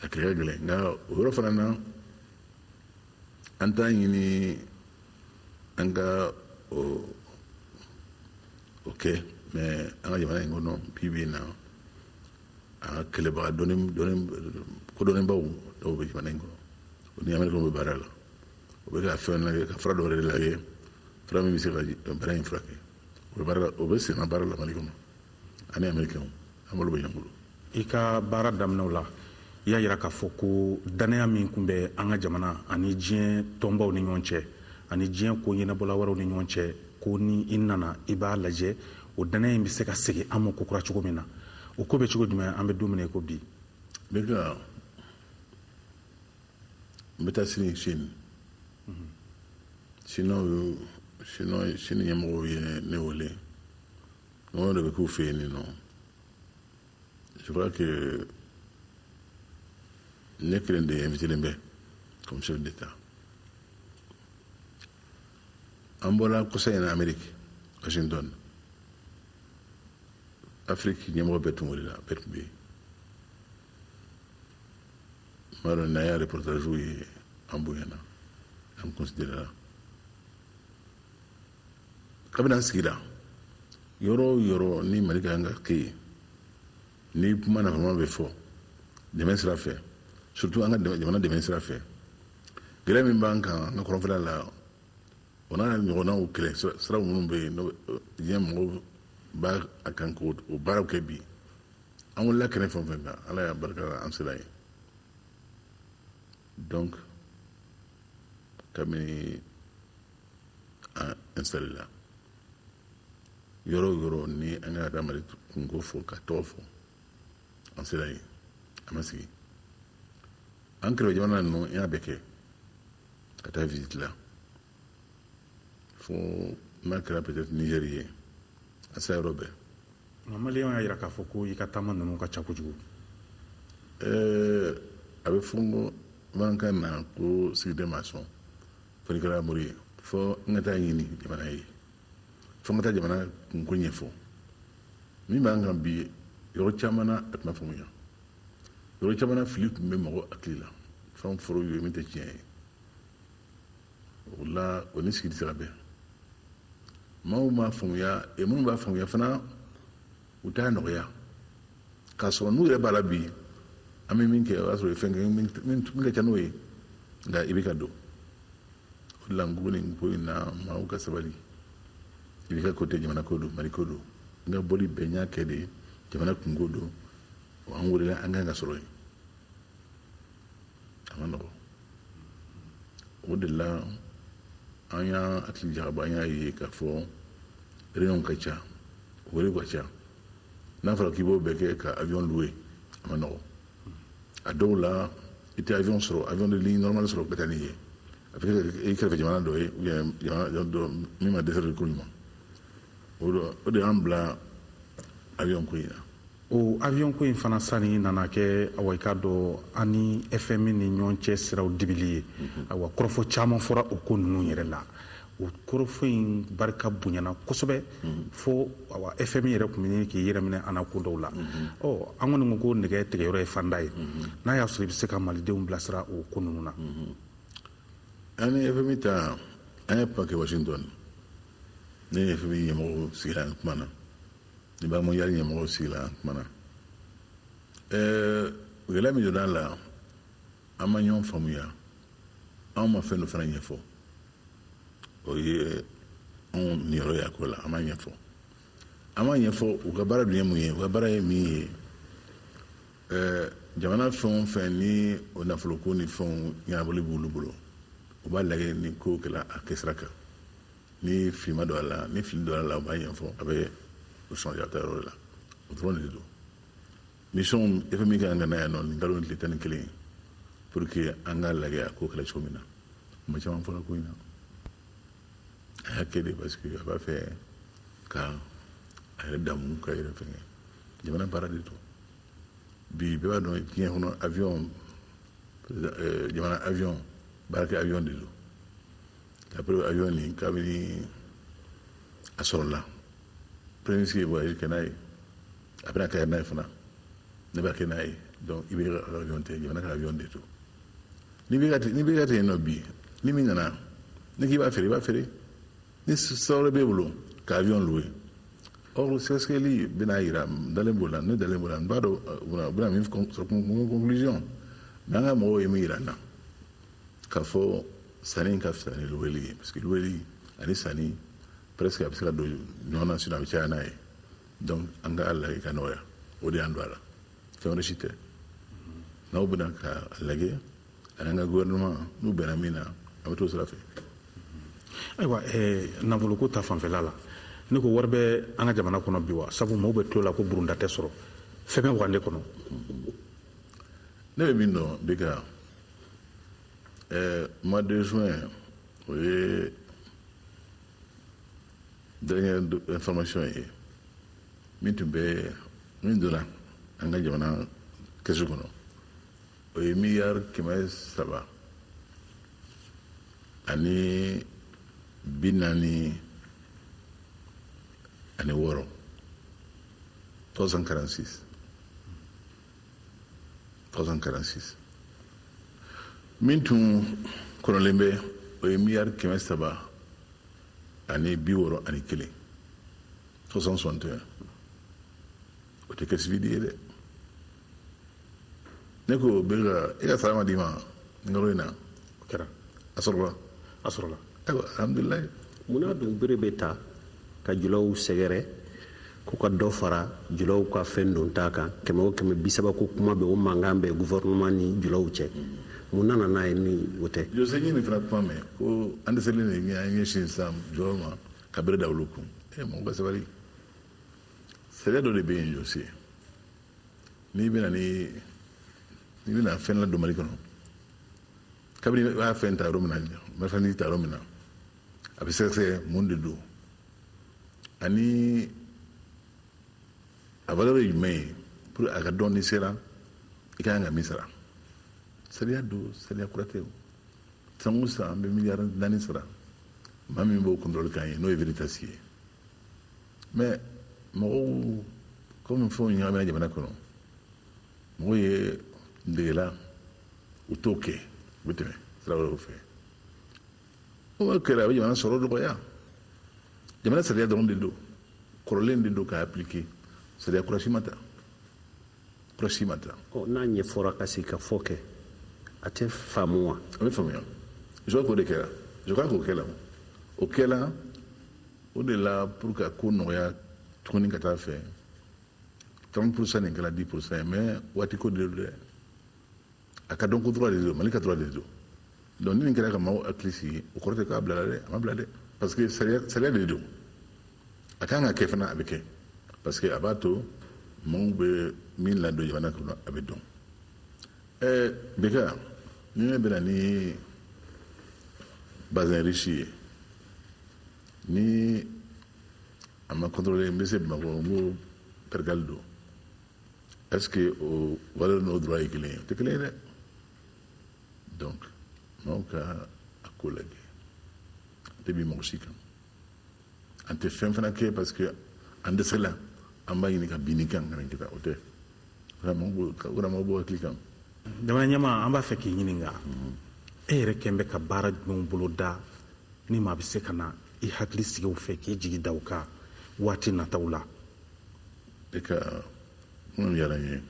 a kɛlɛ ka gɛlɛn. Nka o yɔrɔ fana na, an t'a ɲini an ka o kɛ. Mais an ka jamana in kɔnɔ bi bi in na, a kɛlɛbaga dɔnni dɔnni kodɔnnenbaw dɔw bɛ jamana in kɔnɔ, o ni Américains bɛ baara la. O bɛ ka fɛn lajɛ, ka fura dɔ yɛrɛ lajɛ, fura min bɛ se ka bana in furakɛ. O bɛ baara la, o bɛ senna baara la Mali kɔnɔ, ani Américains, an bolo bɛ ɲɔgɔn bolo. I ka baara daminɛw la, i y'a yira k'a fɔ ko dannaya min tun bɛ an ka jamana ani diɲɛ tɔnbaw ni ɲɔgɔn cɛ ani diɲɛ ko ɲɛnabɔla wɛrɛw ni ɲɔgɔn cɛ, ko ni i nana, i b'a lajɛ o dannaya in bɛ se ka segin an ma kokura cogo min na. O ko bɛ cogo jumɛn, an bɛ don min na i ko bi? N bɛ ka n bɛ taa sini Chine. Chinois, Chinois, Chine ɲɛmɔgɔw ye ne wele. Ɲɔgɔn dɔ bɛ k'u fɛ yen nɔ. Je crois que ne kelen de invité bɛ comme chef d'État. An bɔra kɔsa in na Amérique, Washington. Afrique ɲɛmɔgɔ bɛɛ tun welela, bɛɛ tun bɛ yen. N b'a dɔn n'an y'a reportage ye, an bonyana, an considéré la. Kabini an sigira, yɔrɔ o yɔrɔ ni Mali ka kan ka kɛ yen, ni kuma nafama bɛ fɔ dɛmɛ sira fɛ, surtout an ka jamana dɛmɛ sira fɛ, gɛlɛya min b'an kan an ka kɔrɔnfɛla la, o n'a ɲɔgɔnnaw, kɛlɛ sira minnu bɛ yen, diɲɛ mɔgɔw b'a a kan k'o baaraw kɛ bi, an wulila kɛnɛ fɛn o fɛn kan, Ala y'a barika la, an sera yen. Donc kabini an installé la, yɔrɔ o yɔrɔ ni an ka taa Mali kunko fɔ, ka tɔgɔ fɔ, An sera yen, a ma sigi. An kɛrɛfɛ jamana ninnu, n y'a bɛɛ kɛ ka taa visite la, fo n'a kɛra peut-être Niger ye, a sera yɔrɔ bɛɛ. Nka maliyɛnw y'a jira k'a fɔ ko i ka taama ninnu ka ca kojugu. A bɛ fɔ ko bamanankan na ko sigiden ma sɔn fo n'i kɛra mori ye. Fo n ka taa ɲini jamana ye, fo n ka taa jamana kunko ɲɛfɔ. Min b'an kan bi, yɔrɔ caman na a tun ma faamuya, yɔrɔ caman na fili tun bɛ mɔgɔ hakili la, fɛn fɔr'u ye min tɛ tiɲɛ ye. O la, o ni sigi tɛ se ka bɛn. Maaw m'a faamuya, minnu b'a faamuya fana, u t'a nɔgɔya k'a sɔrɔ n'u yɛrɛ b'a la bi. An bɛ min kɛ, o y'a sɔrɔ fɛn kɛ min ka ca n'o ye, nka i bɛ ka don o de la. N ko nin ko in na, maaw ka sabali. I bɛ ka ko tɛ, jamana ko don, Mali ko don. N ka bɔli bɛɛ, n y'a kɛ de jamana kunko don. An welela, an kan ka sɔrɔ yen, a ma nɔgɔn. O de la, an y'an hakili jagabɔ, an y'a ye k'a fɔ réunion ka ca, wele ka ca. N'a fɔra k'i b'o bɛɛ kɛ ka avion louer, a ma nɔgɔn. A dɔw la, i tɛ avion sɔrɔ, avion de ligne normale sɔrɔ ka taa n'i ye. A bɛ kɛ i kɛrɛfɛ jamana dɔ ye ou bien jamana dɔ min ma desservi ko ɲuman. O de y'an bila avion ko in na. O avion ko in fana, sani nana kɛ, awa, i k'a dɔn, an ni FMI ni ɲɔgɔn cɛ siraw dibili ye. Awa, kɔrɔfɔ caman fɔra o ko ninnu yɛrɛ la. O kɔrɔfɔ in barika bonyana kosɛbɛ, fo awa, FMI yɛrɛ tun bɛ ɲini k'i yɛrɛ minɛ an na ko dɔw la. Ɔ, an kɔni ko ko nɛgɛ tigɛyɔrɔ ye fanda ye. N'a y'a sɔrɔ i bɛ se ka malidenw bilasira o ko ninnu na. An ni FMI ta, an ye kuma kɛ Washington. Ne ni FMI ɲɛmɔgɔw sigira, an kuma na, ni Banque mondiale ɲɛmɔgɔw sigila, an kuma na. Gɛlɛya min donna a la, an ma ɲɔgɔn faamuya, anw ma fɛn dɔ fana ɲɛfɔ. O ye anw niyɔrɔ ye a ko la. An ma ɲɛfɔ, an ma ɲɛfɔ u ka baara dun ye mun ye. U ka baara ye min ye, jamana fɛn o fɛn ni o nafoloko ni fɛnw ɲɛnabɔli b'olu bolo, u b'a lajɛ ni ko kɛla a kɛ sira kan, ni fili ma don a la, ni fili donna a la, u b'a ɲɛfɔ, a bɛ o changer a taa yɔrɔ la. O dɔrɔn de don. Mission FMI kan ka na yan nɔ nin kalo tile 11 pour que an k'a lajɛ a ko kɛra cogo min na. Kuma caman fɔra ko in na. A y'a kɛ de parce que a b'a fɛ ka a yɛrɛ damu ka yɛrɛ fɛngɛ. Jamana baara de don. Bi, bɛɛ b'a dɔn diɲɛ kɔnɔ, avion, jamana avion, baarakɛ avion de don. La preuve, avion nin, kabini a sɔrɔla, premier ministre ye voyage kɛ n'a ye, a bɛna kɛ n'a ye fana, ne b'a kɛ n'a ye. Donc i bɛ ka avion tɛ, jamana ka avion de don. N'i bɛ ka ten nɔ bi, ni min nana ni k'i b'a feere, i b'a feere. Ni sara wɛrɛ b'e bolo ka avion louer, or sɛgɛsɛgɛli bɛna yira. N dalen b'o la, ne dalen b'o la, n b'a dɔn u bɛna min sɔrɔ conclusion. Mais an ka mɔgɔw ye min yira n na, k'a fɔ sanni ka fisa ni loueli ye, parce que loueli ani sanni presque a bɛ se ka don ɲɔgɔn na, sinon a bɛ caya n'a ye. Donc an ka lajɛ ka nɔgɔya, o de y'an don a la, fɛn wɛrɛ si tɛ. N'aw bɛna ka lajɛ ani an ka gouvernement, n'u bɛnna min na, an bɛ t'o sira fɛ. Ayiwa, nafoloko ta fanfɛla la, ne ko wari bɛ an ka jamana kɔnɔ bi wa? Sabu maaw bɛ tulo la ko burunda tɛ sɔrɔ, fɛn bɛ wagande kɔnɔ. Ne bɛ min dɔn bi ka mois de juin, o ye dernière information ye min tun bɛ, min donna an ka jamana kɛsu kɔnɔ, o ye miliyari 346, 346, 346. Min tun kɔnɔlen bɛ, o ye miliyari 361, 361. O tɛ caisse vide ye dɛ. Ne ko bɛ ka e ka sara ma d'i ma nin kalo in na? O kɛra. A sɔrɔla? A sɔrɔla. Ayiwa, alhamdulilayi. Munna dun bere bɛ ta ka julaw sɛgɛrɛ ko ka dɔ fara julaw ka fɛn don ta kan, kɛmɛ o kɛmɛ bi saba, ko kuma bɛ o mankan bɛ gouvernement ni julaw cɛ? Mun nana n'a ye ni o tɛ? Jose ye nin fana kuma mɛn ko an dɛsɛlen de an ɲɛsin sisan julaw ma ka bere da olu kun. Mɔgɔ ka sabali, sariya dɔ de bɛ yen. Jose, N'i bɛna ni n'i bɛna fɛn ladon Mali kɔnɔ, kabini i b'a fɛn ta yɔrɔ min na, marchandise ta yɔrɔ min na, a bɛ sɛgɛsɛgɛ mun de don ani a valeur ye jumɛn ye, pour a ka dɔn n'i sera i ka kan ka min sara. Sariya don, sariya kura tɛ. O san o san, an bɛ miliyari 4 sara maa min b'o contrôle k'an ye, n'o ye Veritas ye. Mais mɔgɔw, komi fɛnw ɲagamina jamana kɔnɔ, mɔgɔw ye degela u t'o kɛ, u bɛ tɛmɛ sira wɛrɛw fɛ. O kɛra, a bɛ jamana sɔrɔ dɔgɔya. Jamana sariya dɔrɔn de don, kɔrɔlen de don k'a appliquer. Sariya kura si ma ta, kura si ma ta. Ɔ, n'a ɲɛfɔra ka sigi ka fɔ kɛ, a tɛ faamu wa? A bɛ faamuya. Je crois k'o de kɛra, je crois k'o kɛla, o kɛla. O de la, pour ka ko nɔgɔya tuguni ka taa fɛ, 30% nin kɛra 10% ye. Mais waati ko de don dɛ, a ka dɔn ko droit de don, Mali ka droit de don. Donc ni nin kɛra ka maaw hakili sigi, o kɔrɔ tɛ k'a bilala dɛ, a ma bila dɛ, parce que sariya, sariya de don. A kan ka kɛ fana, a bɛ kɛ, parce que a b'a to maaw bɛ min ladon jamana kɔnɔ, a bɛ dɔn. Beka, ni ne bɛna ni bazin riche ye, ni a ma contrôler, n bɛ se Bamakɔ, n ko percale don, est ce que o valeur n'o droit ye kelen ye? O tɛ kelen ye dɛ. Donc maaw ka a ko lajɛ, a tɛ bin mɔgɔ si kan. An tɛ fɛn fana kɛ parce que an dɛsɛla, an b'a ɲini ka bin nin kan ka nin kɛ tan, o tɛ. O la, maaw b'o hakili kan. Jamana ɲɛmaa, an b'a fɛ k'i ɲininka, e yɛrɛ kɛn bɛ ka baara jumɛnw bolo da ni maa bɛ se ka na i hakili sigi o fɛ, k'i jigi da o kan waati nataw la? E ka minnu diyara n ye,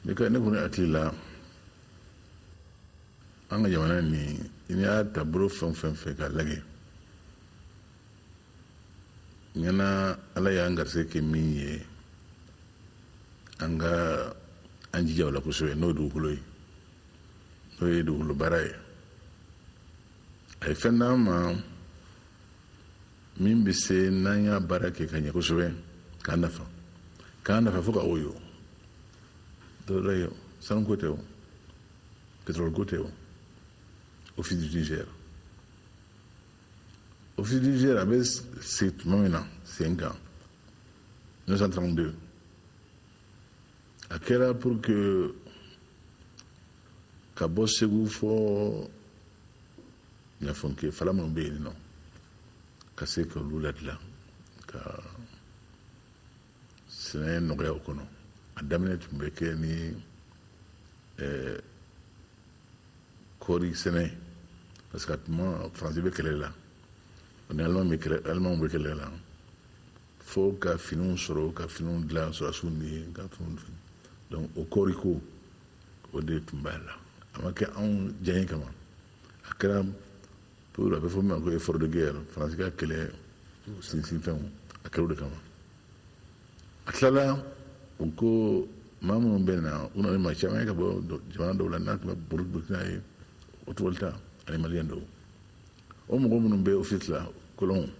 ne ka ne kɔni hakili la, an ka jamana nin, n'i y'a ta bolo fɛn o fɛn fɛ k'a lajɛ ɲɛna, Ala y'an garisɛgɛ kɛ min ye, an ka an jija o la kosɛbɛ, n'o ye dugukolo ye, n'o ye dugukolo baara ye. A ye fɛn d'an ma min bɛ se, n'an y'a baara kɛ ka ɲɛ kosɛbɛ, k'an nafa, k'an nafa fo ka o dɔwɛrɛ ye. Sanuko tɛ, o pétrole ko tɛ. O Office du Niger, Office du Niger, a bɛ sigi tuma min na sen kan, 1932, a kɛra pour que ka bɔ Segu fɔ Ɲafonke, fala minnu bɛ yen nɔ, ka se k'olu ladilan, ka sɛnɛ nɔgɔya o kɔnɔ. A daminɛ tun bɛ kɛ ni kɔɔri sɛnɛ, parce que a tuma Faransi bɛ kɛlɛ la, o ni Alimanw bɛ kɛlɛ la, fo ka finiw sɔrɔ, ka finiw dilan sɔrɔdasiw ni ka finiw. Donc o kɔɔri ko, o de tun b'a la. A ma kɛ anw diyaɲɛ kama, a kɛra pour, a bɛ fɔ min ma ko effort de guerre, Faransi ka kɛlɛ sinsinfɛnw, a kɛra o de kama. A tilala, u ko maa minnu bɛ na, u nana ni maa caman ye ka bɔ jamana dɔw la, n'a tun bɛ Burukina ye, Haute-Volta ani Maliyɛn dɔw. O mɔgɔ minnu bɛ office la, colon,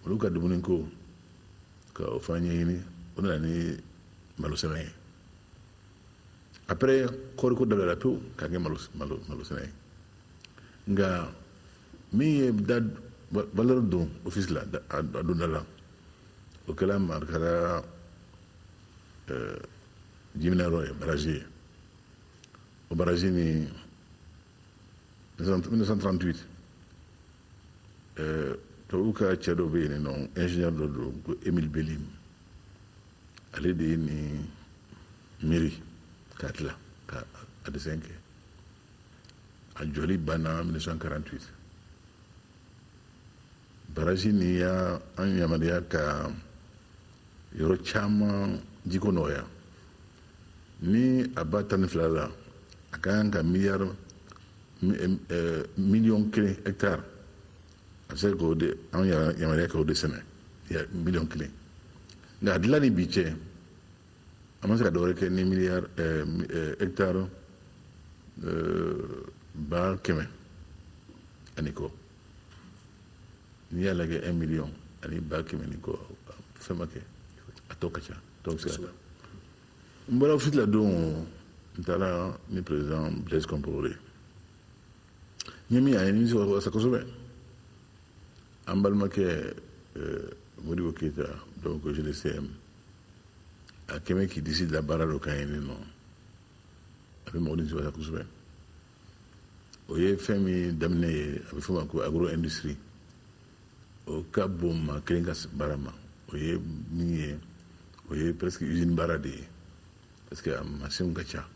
olu ka dumuni ko, ka o fana ɲɛɲini, o nana ni malo sɛnɛ ye. Après, kɔɔriko dabilala pewu k'a kɛ malo sɛnɛ ye. Nka min ye da valeur don office la, a donda la, o kɛra a kɛra jiminɛyɔrɔ ye, barrage ye. O barrage ni, 1938, tubabuw ka cɛ dɔ bɛ yen nɔ, ingénieur dɔ don ko Émile Bélim, ale de ye nin miiri k'a dilan, ka a dessin kɛ. A jɔli banna 1948. Barrage nin y'a an yamaruya ka yɔrɔ caman jiko nɔgɔya. Ni a ba 12 la, a ka kan ka miliyari 1 miliyɔn hectare, a bɛ se k'o de an yamaruya k'o de sɛnɛ, 1 miliyɔn. Nka a dilan ni bi cɛ, an ma se ka dɔwɛrɛ kɛ ni miliyari hectare 100 000 ani kɔ. N'i y'a lajɛ, 1 million ani 100 000 ni kɔ, fɛn ma kɛ. A tɔ ka ca, tɔ bɛ se ka taa. N bɔra office la don, n taara ni président Blaise Compaoré. N ye min, a ye nimisi wasa kosɛbɛ. An balimakɛ Modibo Keyita, donc GDCM, a kɛmɛ k'i disi da baara dɔ kan yen nɔ, a bɛ mɔgɔ nimisi wasa kosɛbɛ. O ye fɛn min daminɛ ye, a bɛ f'o ma ko agro industrie. O ka bon maa kelen ka baara ma. O ye min ye, o ye presque usine baara de ye, parce que a machine ka ca,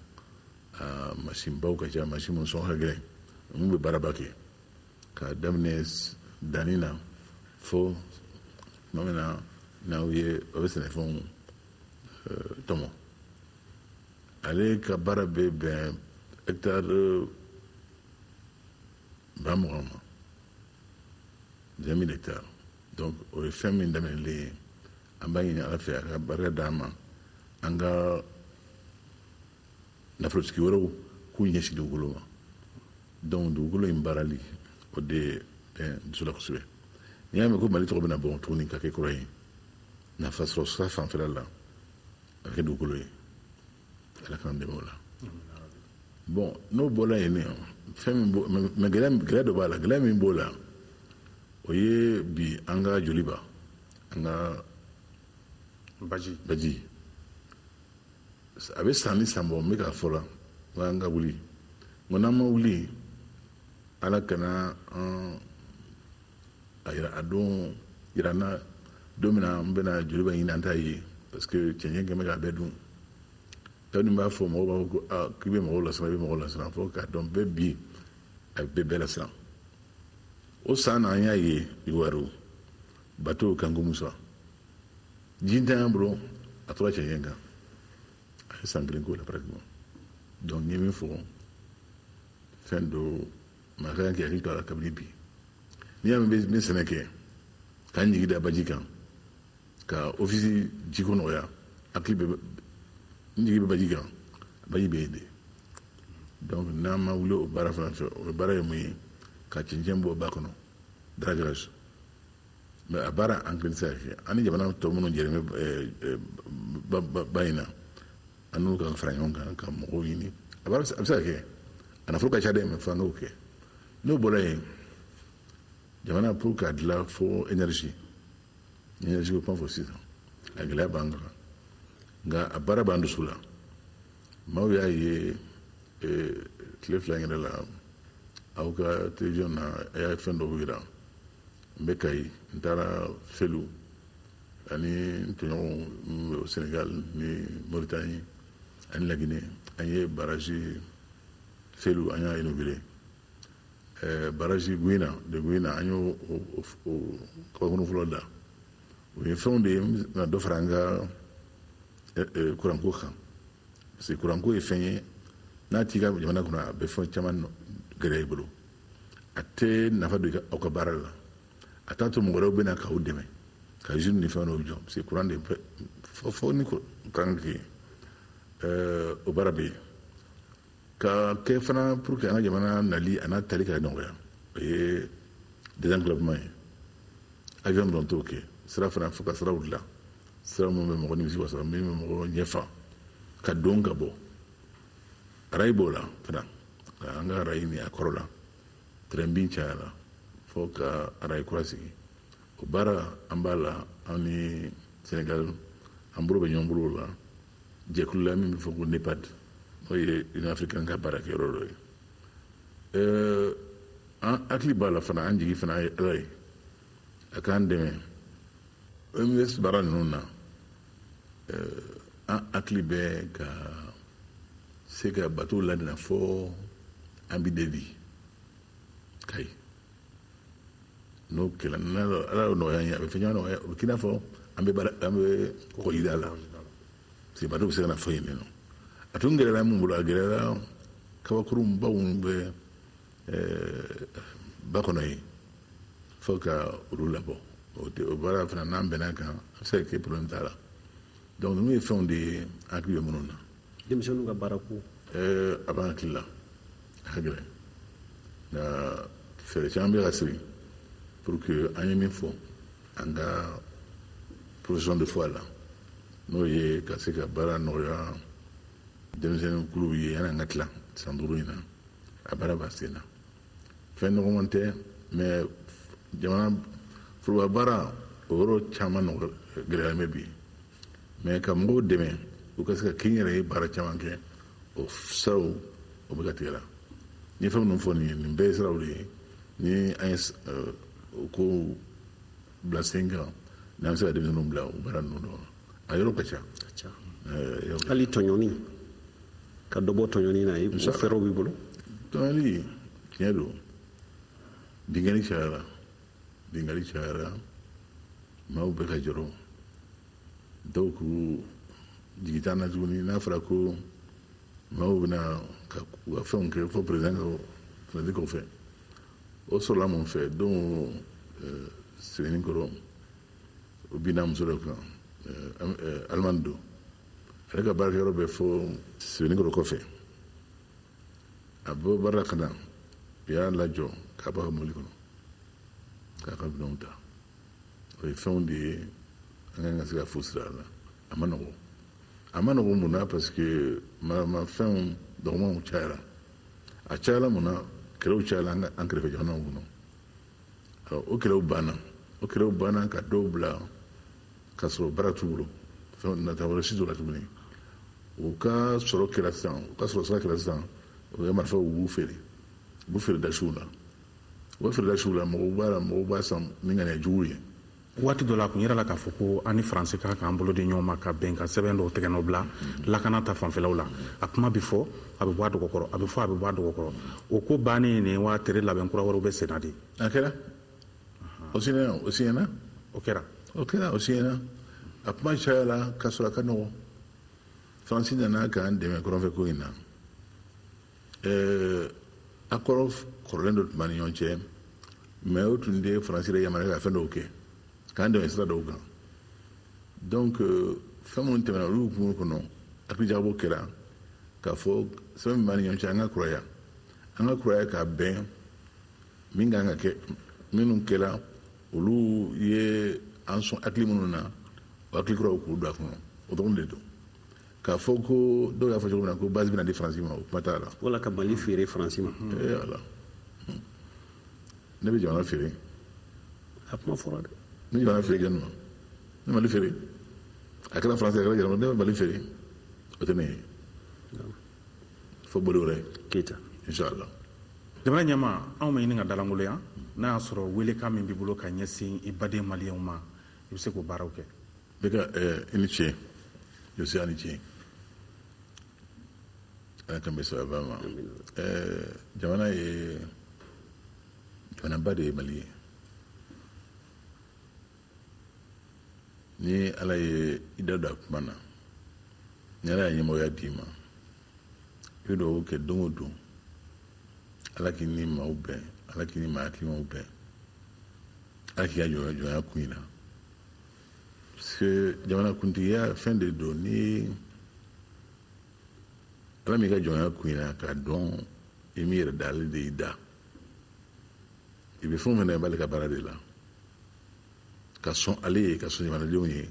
a machine baw ka ca, machine minnu sɔngɔ ka gɛlɛn, mun bɛ baaraba kɛ k'a daminɛ danni na fo tuma min na n'aw ye aw bɛ sɛnɛfɛnw tɔmɔ. Ale ka baara bɛ bɛn hectare 20 000 ma, 20 000 hectares. Donc o ye fɛn min daminɛlen ye. An b'a ɲini Ala fɛ, a ka barika d'an ma, an ka nafolotigi wɛrɛw k'u ɲɛsin dugukolo ma. Donc dugukolo in baarali, o de bɛ dusu la kosɛbɛ. N'i y'a mɛn ko Mali tɔgɔ bɛna bɔ tuguni ka kɛ kura ye nafa sɔrɔ sira fanfɛla la, a bɛ kɛ dugukolo ye. Ala k'an dɛmɛ o la. Bon, n'o bɔra yen nɔ, fɛn min b'o mais gɛlɛya dɔ b'a la. Gɛlɛya min b'o la, o ye bi an ka Joliba, an ka baji. Baji, a bɛ san ni san bɔ, n bɛ k'a fɔ la n ko an ka wuli. N ko n'an ma wuli, Ala kana an a yira a don yira n na don min na n bɛna Joliba ɲini, an t'a ye, parce que cɛncɛn kɛn bɛ k'a bɛɛ dun. Kabini n b'a fɔ, mɔgɔw b'a fɔ ko aa, k'i bɛ mɔgɔw lasiran, i bɛ mɔgɔw lasiran, fo k'a dɔn bɛɛ bi a bɛ bɛɛ lasiran. O san na, an y'a ye Ivoire bateau Kanko Musa, ji tɛ an bolo, a tora cɛncɛn kan, a ye san kelen k'o la pratiquement. Donc n ye min fɔ, fɛn dɔ maa ka kan k'i hakili to a la kabini bi. N'i y'a mɛn n bɛ sɛnɛ kɛ, k'an jigi da baji kan, ka office jiko nɔgɔya, hakili bɛ n jigi bɛ baji kan, baji bɛ yen de. Donc n'an ma wuli o baara fana fɛ, o baara ye mun ye? Ka cɛncɛn bɔ ba kɔnɔ, dragage. Mais a baara, an kelen tɛ se ka kɛ. An ni jamana tɔ minnu jɛlen bɛ ba in na, an n'u ka fara ɲɔgɔn kan ka mɔgɔw ɲini. A baara, a bɛ se ka kɛ, a nafolo ka ca dɛ, mais f'an k'o kɛ. N'o bɔra yen, jamana pour k'a dilan fo énergie. Énergie ko kuma fɔ sisan, a gɛlɛya b'an kan, nka a baara b'an dusu la. Maaw y'a ye tile 2 in yɛrɛ la, aw ka télévision na, a y'a fɛn dɔw yira. N bɛ Kayi, n taara Felu ani n tɔɲɔgɔnw Sénégal ni Mauritanie ani Laginɛ. An ye barrage Felu, an y'a inauguré. Barrage Gouina de Gouina, an y'o o kabakuru fɔlɔ da. O ye fɛnw de ye na dɔ fara an ka kuranko kan, parce que kuranko ye fɛn ye, n'a t'i ka jamana kɔnɔ, a bɛ fɛn caman gɛlɛya i bolo. A tɛ nafa don aw ka baara la, a t'a to mɔgɔ wɛrɛw bɛ na k'aw dɛmɛ ka usine ni fɛn dɔw jɔ, parce que kuran de fɔ ni kuran kɛ yen, o baara bɛ yen ka kɛ fana pour que an ka jamana nali a n'a tali ka nɔgɔya. O ye désenclavement ye. Avion dɔrɔn t'o kɛ. Sira fana, fo ka siraw dilan, sira minnu bɛ mɔgɔ nimisi wasa, min bɛ mɔgɔ ɲɛfa ka don ka bɔ. Rail b'o la fana, an ka rail ni a kɔrɔ la, train bin cayara, fo ka rail kura sigi. O baara, an b'a la, an ni Sénégal, an bolo bɛ ɲɔgɔn bolo o la, jɛkulu la min bɛ fɔ ko NEPAD, n'o ye Union africaine ka baarakɛyɔrɔ dɔ ye. An hakili b'a la fana, an jigi fana ye Ala ye, a k'an dɛmɛ OMVS baara ninnu na. An hakili bɛ ka se ka bateau ladina fo Ambidédi, Kayi. N'o kɛra, Ala y'o nɔgɔya an ye, a bɛ fɛn caman nɔgɔya. O bɛ k'i n'a fɔ an bɛ baara, an bɛ kɔgɔjida la, parce que bateau bɛ se ka na fɔ yen nɔ. A tun gɛlɛyara mun bolo? A gɛlɛyara kabakurunbaw bɛ ba kɔnɔ yen, fo ka olu labɔ. O baara fana, n'an bɛnna kan, a bɛ se ka kɛ, problème t'a la. Donc ninnu ye fɛnw de ye, an hakili bɛ minnu na. Denmisɛnninw ka baara ko? A b'an hakili la, a ka gɛlɛn, nka fɛɛrɛ caman bɛ ka sigi pour que an ye min fɔ an ka profession de foi la, n'o ye ka se ka baara nɔgɔya. Denmisɛnnin kuluw ye yanni an ka tila san 5 in na, a baara b'a sen na. Fɛn nɔgɔman tɛ, mais jamana foroba baara o yɔrɔ caman gɛlɛyalen bɛ bi, mais ka mɔgɔw dɛmɛ u ka se ka kɛ n yɛrɛ ye baara caman kɛ, o siraw o bɛ ka tigɛ la. N ye fɛn minnu fɔ nin ye, nin bɛɛ ye siraw de ye ni an ye o kow bila sen kan, n'an bɛ se ka denmisɛnninw bila o baara ninnu dɔw la. A yɔrɔ ka ca. Hali tɔɲɔni, ka dɔ bɔ tɔɲɔni na, o fɛɛrɛw b'i bolo? Tɔɲɔni, tiɲɛ don, binkanni cayara, binkanni cayara, maaw bɛ ka jɔrɔ, dɔw k'u jigi t'an na tuguni. N'a fɔra ko maaw bɛna ka u ka fɛnw kɛ fo président ka fɛnɛ kɔfɛ, o sɔrɔla mun fɛ? Don Sɛbɛnnikɔrɔ, o binna muso dɔ kan, Alimani don, ale ka baarakɛyɔrɔ bɛ fo Sɛbɛnnikɔrɔ kɔfɛ. A bɔ baara la ka na, u y'a lajɔ k'a bɔ a ka mobili kɔnɔ k'a ka minɛnw ta. O ye fɛnw de ye an kan ka se ka fu siri a la. A ma nɔgɔn, a ma nɔgɔn. Mun na? Parce que maramafɛnw dɔgɔmanw cayara. A cayara mun na? Kɛlɛw cayara an kɛrɛfɛ jamanaw kɔnɔ. O kɛlɛw banna, o kɛlɛw banna ka dɔw bila ka sɔrɔ baara t'u bolo, fɛn nata wɛrɛ si t'u la tuguni. U ka sɔrɔ kɛra sisan, u ka sɔrɔ sira kɛra sisan, u ka marifaw, u b'u feere, u b'u feere dasiw la, u bɛ feere dasiw la, mɔgɔw b'a la, mɔgɔw b'a san ni ŋaniya jugu ye. Waati dɔ la, a kun yɛrɛ la k'a fɔ ko an ni Faransi kan k'an bolo di ɲɔgɔn ma ka bɛn ka sɛbɛn dɔw tigɛ nɔ bila lakana ta fanfɛlaw la. A kuma bɛ fɔ, a bɛ bɔ a dɔgɔkɔrɔ, a bɛ fɔ, a bɛ bɔ a dɔgɔkɔrɔ. O ko bannen nin wa tere labɛn kura wɛrɛw bɛ sen na de? A kɛra, o siɲɛna, o siɲɛna. O kɛra. O kɛra, o siɲɛna. A kuma cayara ka sɔrɔ a ka nɔgɔn. Faransi nana k'an dɛmɛ kɔrɔnfɛ ko in na. Accord kɔrɔlen dɔ tun b'an ni ɲɔgɔn cɛ, mais o tun tɛ Faransi yɛrɛ yamaruya ka fɛn dɔw kɛ k'an dɛmɛ sira dɔw kan. Donc fɛn minnu tɛmɛna olu hukumu kɔnɔ, hakilijagabɔ kɛra k'a fɔ sɛbɛn min b'an ni ɲɔgɔn cɛ, an ka kuraya, an ka kuraya k'a bɛn min kan ka kɛ. Minnu kɛra, olu ye an sɔn hakili minnu na, o hakili kuraw k'u don a kɔnɔ. O dɔrɔn de don. K'a fɔ ko dɔw y'a fɔ cogo min na ko base bɛna di Faransi ma, o kuma t'a la. Wala ka Mali feere Faransi ma. Ee Ala, ne bɛ jamana feere? A kuma fɔra dɛ. Ne jamana feere jɔnni ma? Ne Mali feere? A kɛra Faransi, a kɛra jamana, ne bɛ Mali feere? O tɛ ne ye. Fo bolo wɛrɛ. Keyita. Inshallah. Jamana ɲɛma, anw bɛ ɲini ka dalangoloya n'a y'a sɔrɔ welekan min b'i bolo ka ɲɛsin i baden maliyɛnw ma, i bɛ se k'o baaraw kɛ. Bɛ ka i ni ce, Josi, a ni ce. Ala k'an bɛ sababa ma. Jamana ye jamanaba de ye, Mali ye. Ni Ala ye i da don a kuma na, ni Ala ye ɲɛmɔgɔya d'i ma, i bɛ dugawu kɛ don o don, Ala k'i ni maaw bɛn, Ala k'i ni maa hakilimaw bɛn, Ala k'i ka jɔnya kun i la. Parce que jamana kuntigiya fɛn de don, ni Ala m'i ka jɔnya kun i la k'a dɔn i m'i yɛrɛ da, ale de y'i da. I bɛ fɛn o fɛn na, i b'ale ka baara de la, ka sɔn ale ye, ka sɔn jamanadenw ye,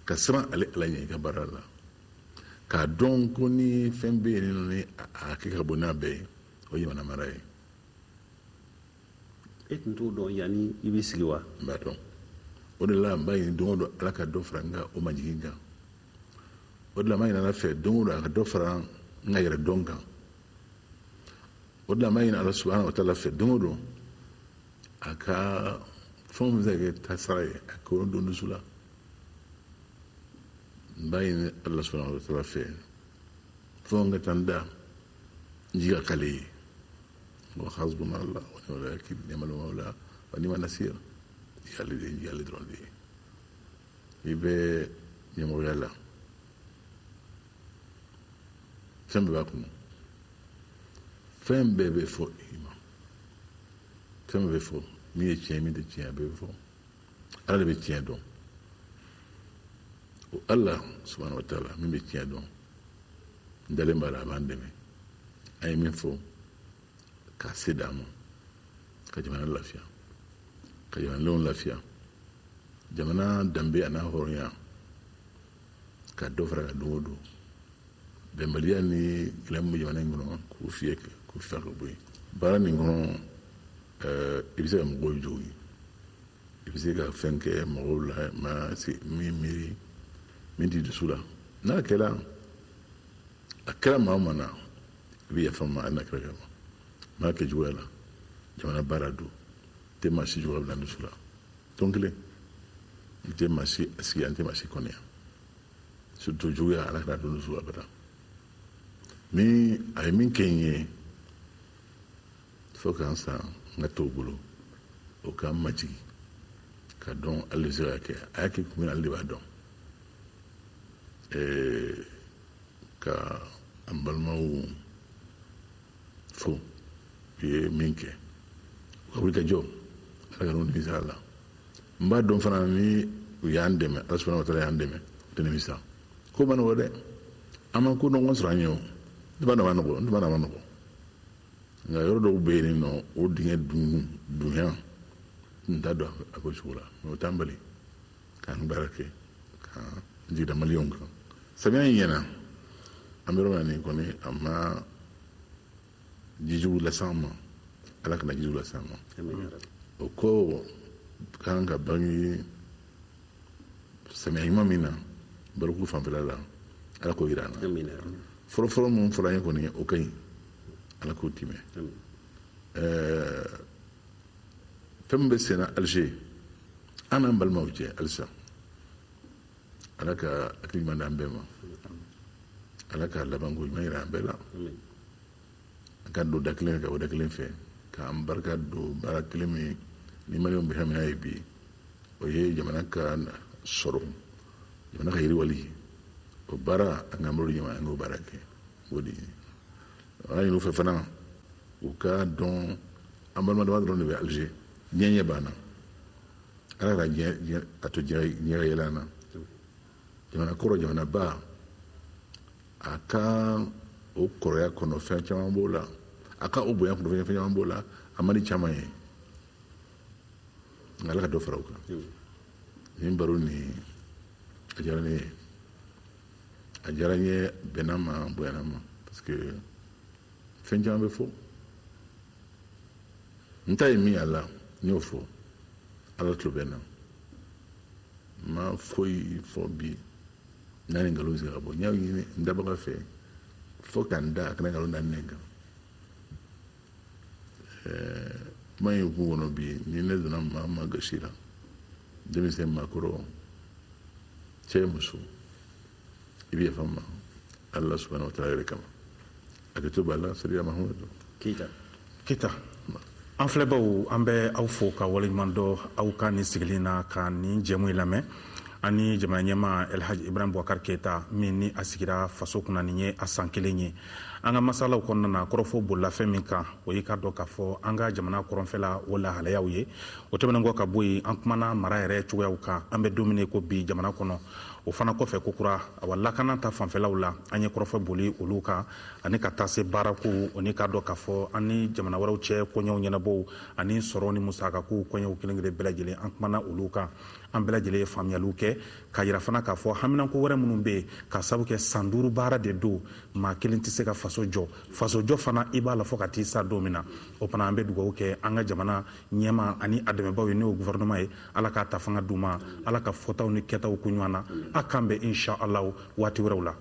ka siran ale Ala ɲɛ i ka baara la, k'a dɔn ko ni fɛn bɛ yen nɔ ni a hakɛ ka bon n'a bɛɛ ye, o ye jamana mara ye. E tun t'o dɔn yanni i bɛ sigi wa? N b'a dɔn. O de la n b'a ɲini don o don Ala ka dɔ fara n ka o majigin kan. O de la n b'a ɲini Ala fɛ don o don a ka dɔ fara n ka yɛrɛ dɔn kan. O de la n b'a ɲini Ala subahana wa taala fɛ don o don a ka fɛn o fɛn bɛ se ka kɛ tasara ye, a k'o don dusu la. N b'a ɲini Ala subahana wa taala fɛ fɛn o ka taa n da n jigi ka k'ale ye. Wa hasbuna Allah wa ni'mal wakil, ni'mal mawla wa ni'man nasir. Ale de ye, ale dɔrɔn de ye. I bɛ ɲɛmɔgɔya la, fɛn bɛɛ b'a kɔnɔ, fɛn bɛɛ bɛ fɔ i ma, fɛn bɛɛ bɛ fɔ, min ye tiɲɛ, min tɛ tiɲɛ, a bɛɛ bɛ fɔ. Ala de bɛ tiɲɛ dɔn. O Ala subahana wa taala min bɛ tiɲɛ dɔn, n dalen b'a la a b'an dɛmɛ. An ye min fɔ k'a se d'an ma, ka jamana lafiya, ka jamanadenw lafiya, jamana danbe a n'a hɔrɔnya ka dɔ fara ka don o don. Bɛnbaliya ni gɛlɛya min bɛ jamana in kɔnɔ, k'o fiyɛ, k'o fiyɛ ka bɔ yen. Baara nin kɔnɔ, i bɛ se ka mɔgɔw jogin, i bɛ se ka fɛn kɛ mɔgɔw la ma min miiri min t'i dusu la. N'a kɛra, a kɛra maa o maa na, i bɛ yafa ma, a n'a kɛra kama. N b'a kɛ juguya la, jamana baara don, n tɛ maa si juguya bila n dusu la. Tɔn kelen, n tɛ maa si sigi, n tɛ maa si kɔniya, surtout juguya, Ala kana don dusu abada. Ni a ye min kɛ n ye fo k'an san, n ka t'o bolo, o k'an majigin ka dɔn ale bɛ se ka kɛ. A y'a kɛ kun min na, ale de b'a dɔn. Ka an balimaw fo, u ye min kɛ, u ka wuli ka jɔ, Ala ka n'u nimisa a la. N b'a dɔn fana ni u y'an dɛmɛ, Ala subahana wa taala y'an dɛmɛ, u tɛ nimisa. Ko ma nɔgɔ dɛ, an ma ko nɔgɔn sɔrɔ an ye o. Ne b'a dɔn a ma nɔgɔ, ne b'a dɔn a ma nɔgɔ, nka yɔrɔ dɔw bɛ yen nɔ, o dingɛ dun dunya n t'a dɔn a ko cogo la, mɛ o t'an bali k'an baara kɛ, k'an jigi da maliyɛnw kan. Samiya in ɲɛna, an bɛ yɔrɔ min na nin kɔni, a ma jijugu las'an ma, Ala kana jijugu las'an ma. O ko kan ka bange samiya ɲuman min na baloko fanfɛla la, Ala k'o yira an na. Fɔlɔfɔlɔ min fɔra an ye kɔni, o ka ɲi, Ala k'o timɛ. Fɛn min bɛ senna Alger, an n'an balimaw cɛ halisa, Ala ka hakili ɲuman d'an bɛɛ ma, Ala ka labanko ɲuman yira an bɛɛ la. An ka don da kelen fɛ ka bɔ da kelen fɛ, k'an barika don baara kelen min ni maliyɛnw bɛ hami n'a ye bi, o ye jamana ka sɔrɔ, jamana ka yiriwali. O baara, an k'an bolo di ɲɔgɔn ma, an k'o baara kɛ. O de ye an ɲini u fɛ fana, u ka dɔn an balima dama dɔrɔn de bɛ Alger, diɲɛ ɲɛ b'an na. Ala ka diɲɛ a to diɲɛ ka yɛlɛ an na. Jamana kɔrɔ, jamana ba, a ka o kɔrɔya kɔnɔ fɛn caman b'o la, a ka o bonya kɔnɔ fɛn caman b'o la, a man di caman ye, nka Ala ka dɔ fara o kan. Nin baro nin, a diyara ne ye, a diyara n ye, bɛnna ma, bonyana ma, parce que fɛn caman bɛ fɔ. N ta ye min a la, n y'o fɔ, Ala tulo bɛ n na. N ma foyi fɔ bi n'a ni nkalon sigi ka bɔ. N y'a ɲini n dabaga fɛ fo ka n da, a kana nkalon da n nɛn kan. Kuma in kun kɔnɔ bi, ni ne donna maa maa gasi la, denmisɛn, maakɔrɔ, cɛ, muso, i bɛ yafa n ma Ala subahana wa taala yɛrɛ kama. A kɛ to b'a la sariya Mahamadu. Keyita. Keyita, an filɛbaw, an bɛ aw fo ka waleɲuman dɔn aw ka nin sigili na ka nin jɛmu in lamɛn. Ani jamana ɲɛmaa Elhaji Ibrahim Boubacar Keita min ni a sigira faso kunna, nin ye a san kelen ye. An ka masalaw kɔnɔna na, kɔrɔfɔ bolila fɛn min kan, o y'i ka dɔn k'a fɔ an ka jamana kɔrɔnfɛla o lahalayaw ye. O tɛmɛnen kɔ ka bɔ yen, an kumana mara yɛrɛ cogoyaw kan an bɛ don min ko bi jamana kɔnɔ. O fana kɔfɛ, kokura, awa, lakana ta fanfɛlaw la, an ye kɔrɔfɔ boli olu kan, ani ka taa se baarako o ni k'a dɔn k'a fɔ an ni jamana wɛrɛw cɛ koɲɛw ɲɛnabɔw, ani sɔrɔ ni musakakow koɲɛw kelen kelen bɛɛ lajɛlen, an kumana olu kan. An bɛɛ lajɛlen ye faamuyaliw kɛ k'a yira fana k'a fɔ haminanko wɛrɛ minnu bɛ yen, ka sabu kɛ san 5 baara de don, maa kelen tɛ se ka faso jɔ. Faso jɔ fana, i b'a la fo ka t'i sa don min na. O fana, an bɛ dugawu kɛ an ka jamana ɲɛma ani a dɛmɛbaaw ye, n'o ye gouvernement ye. Ala k'a ta fanga d'u ma, Ala ka fɔtaw ni kɛtaw ko ɲɔgɔn na. A k'an bɛn insha Allah waati wɛrɛw la.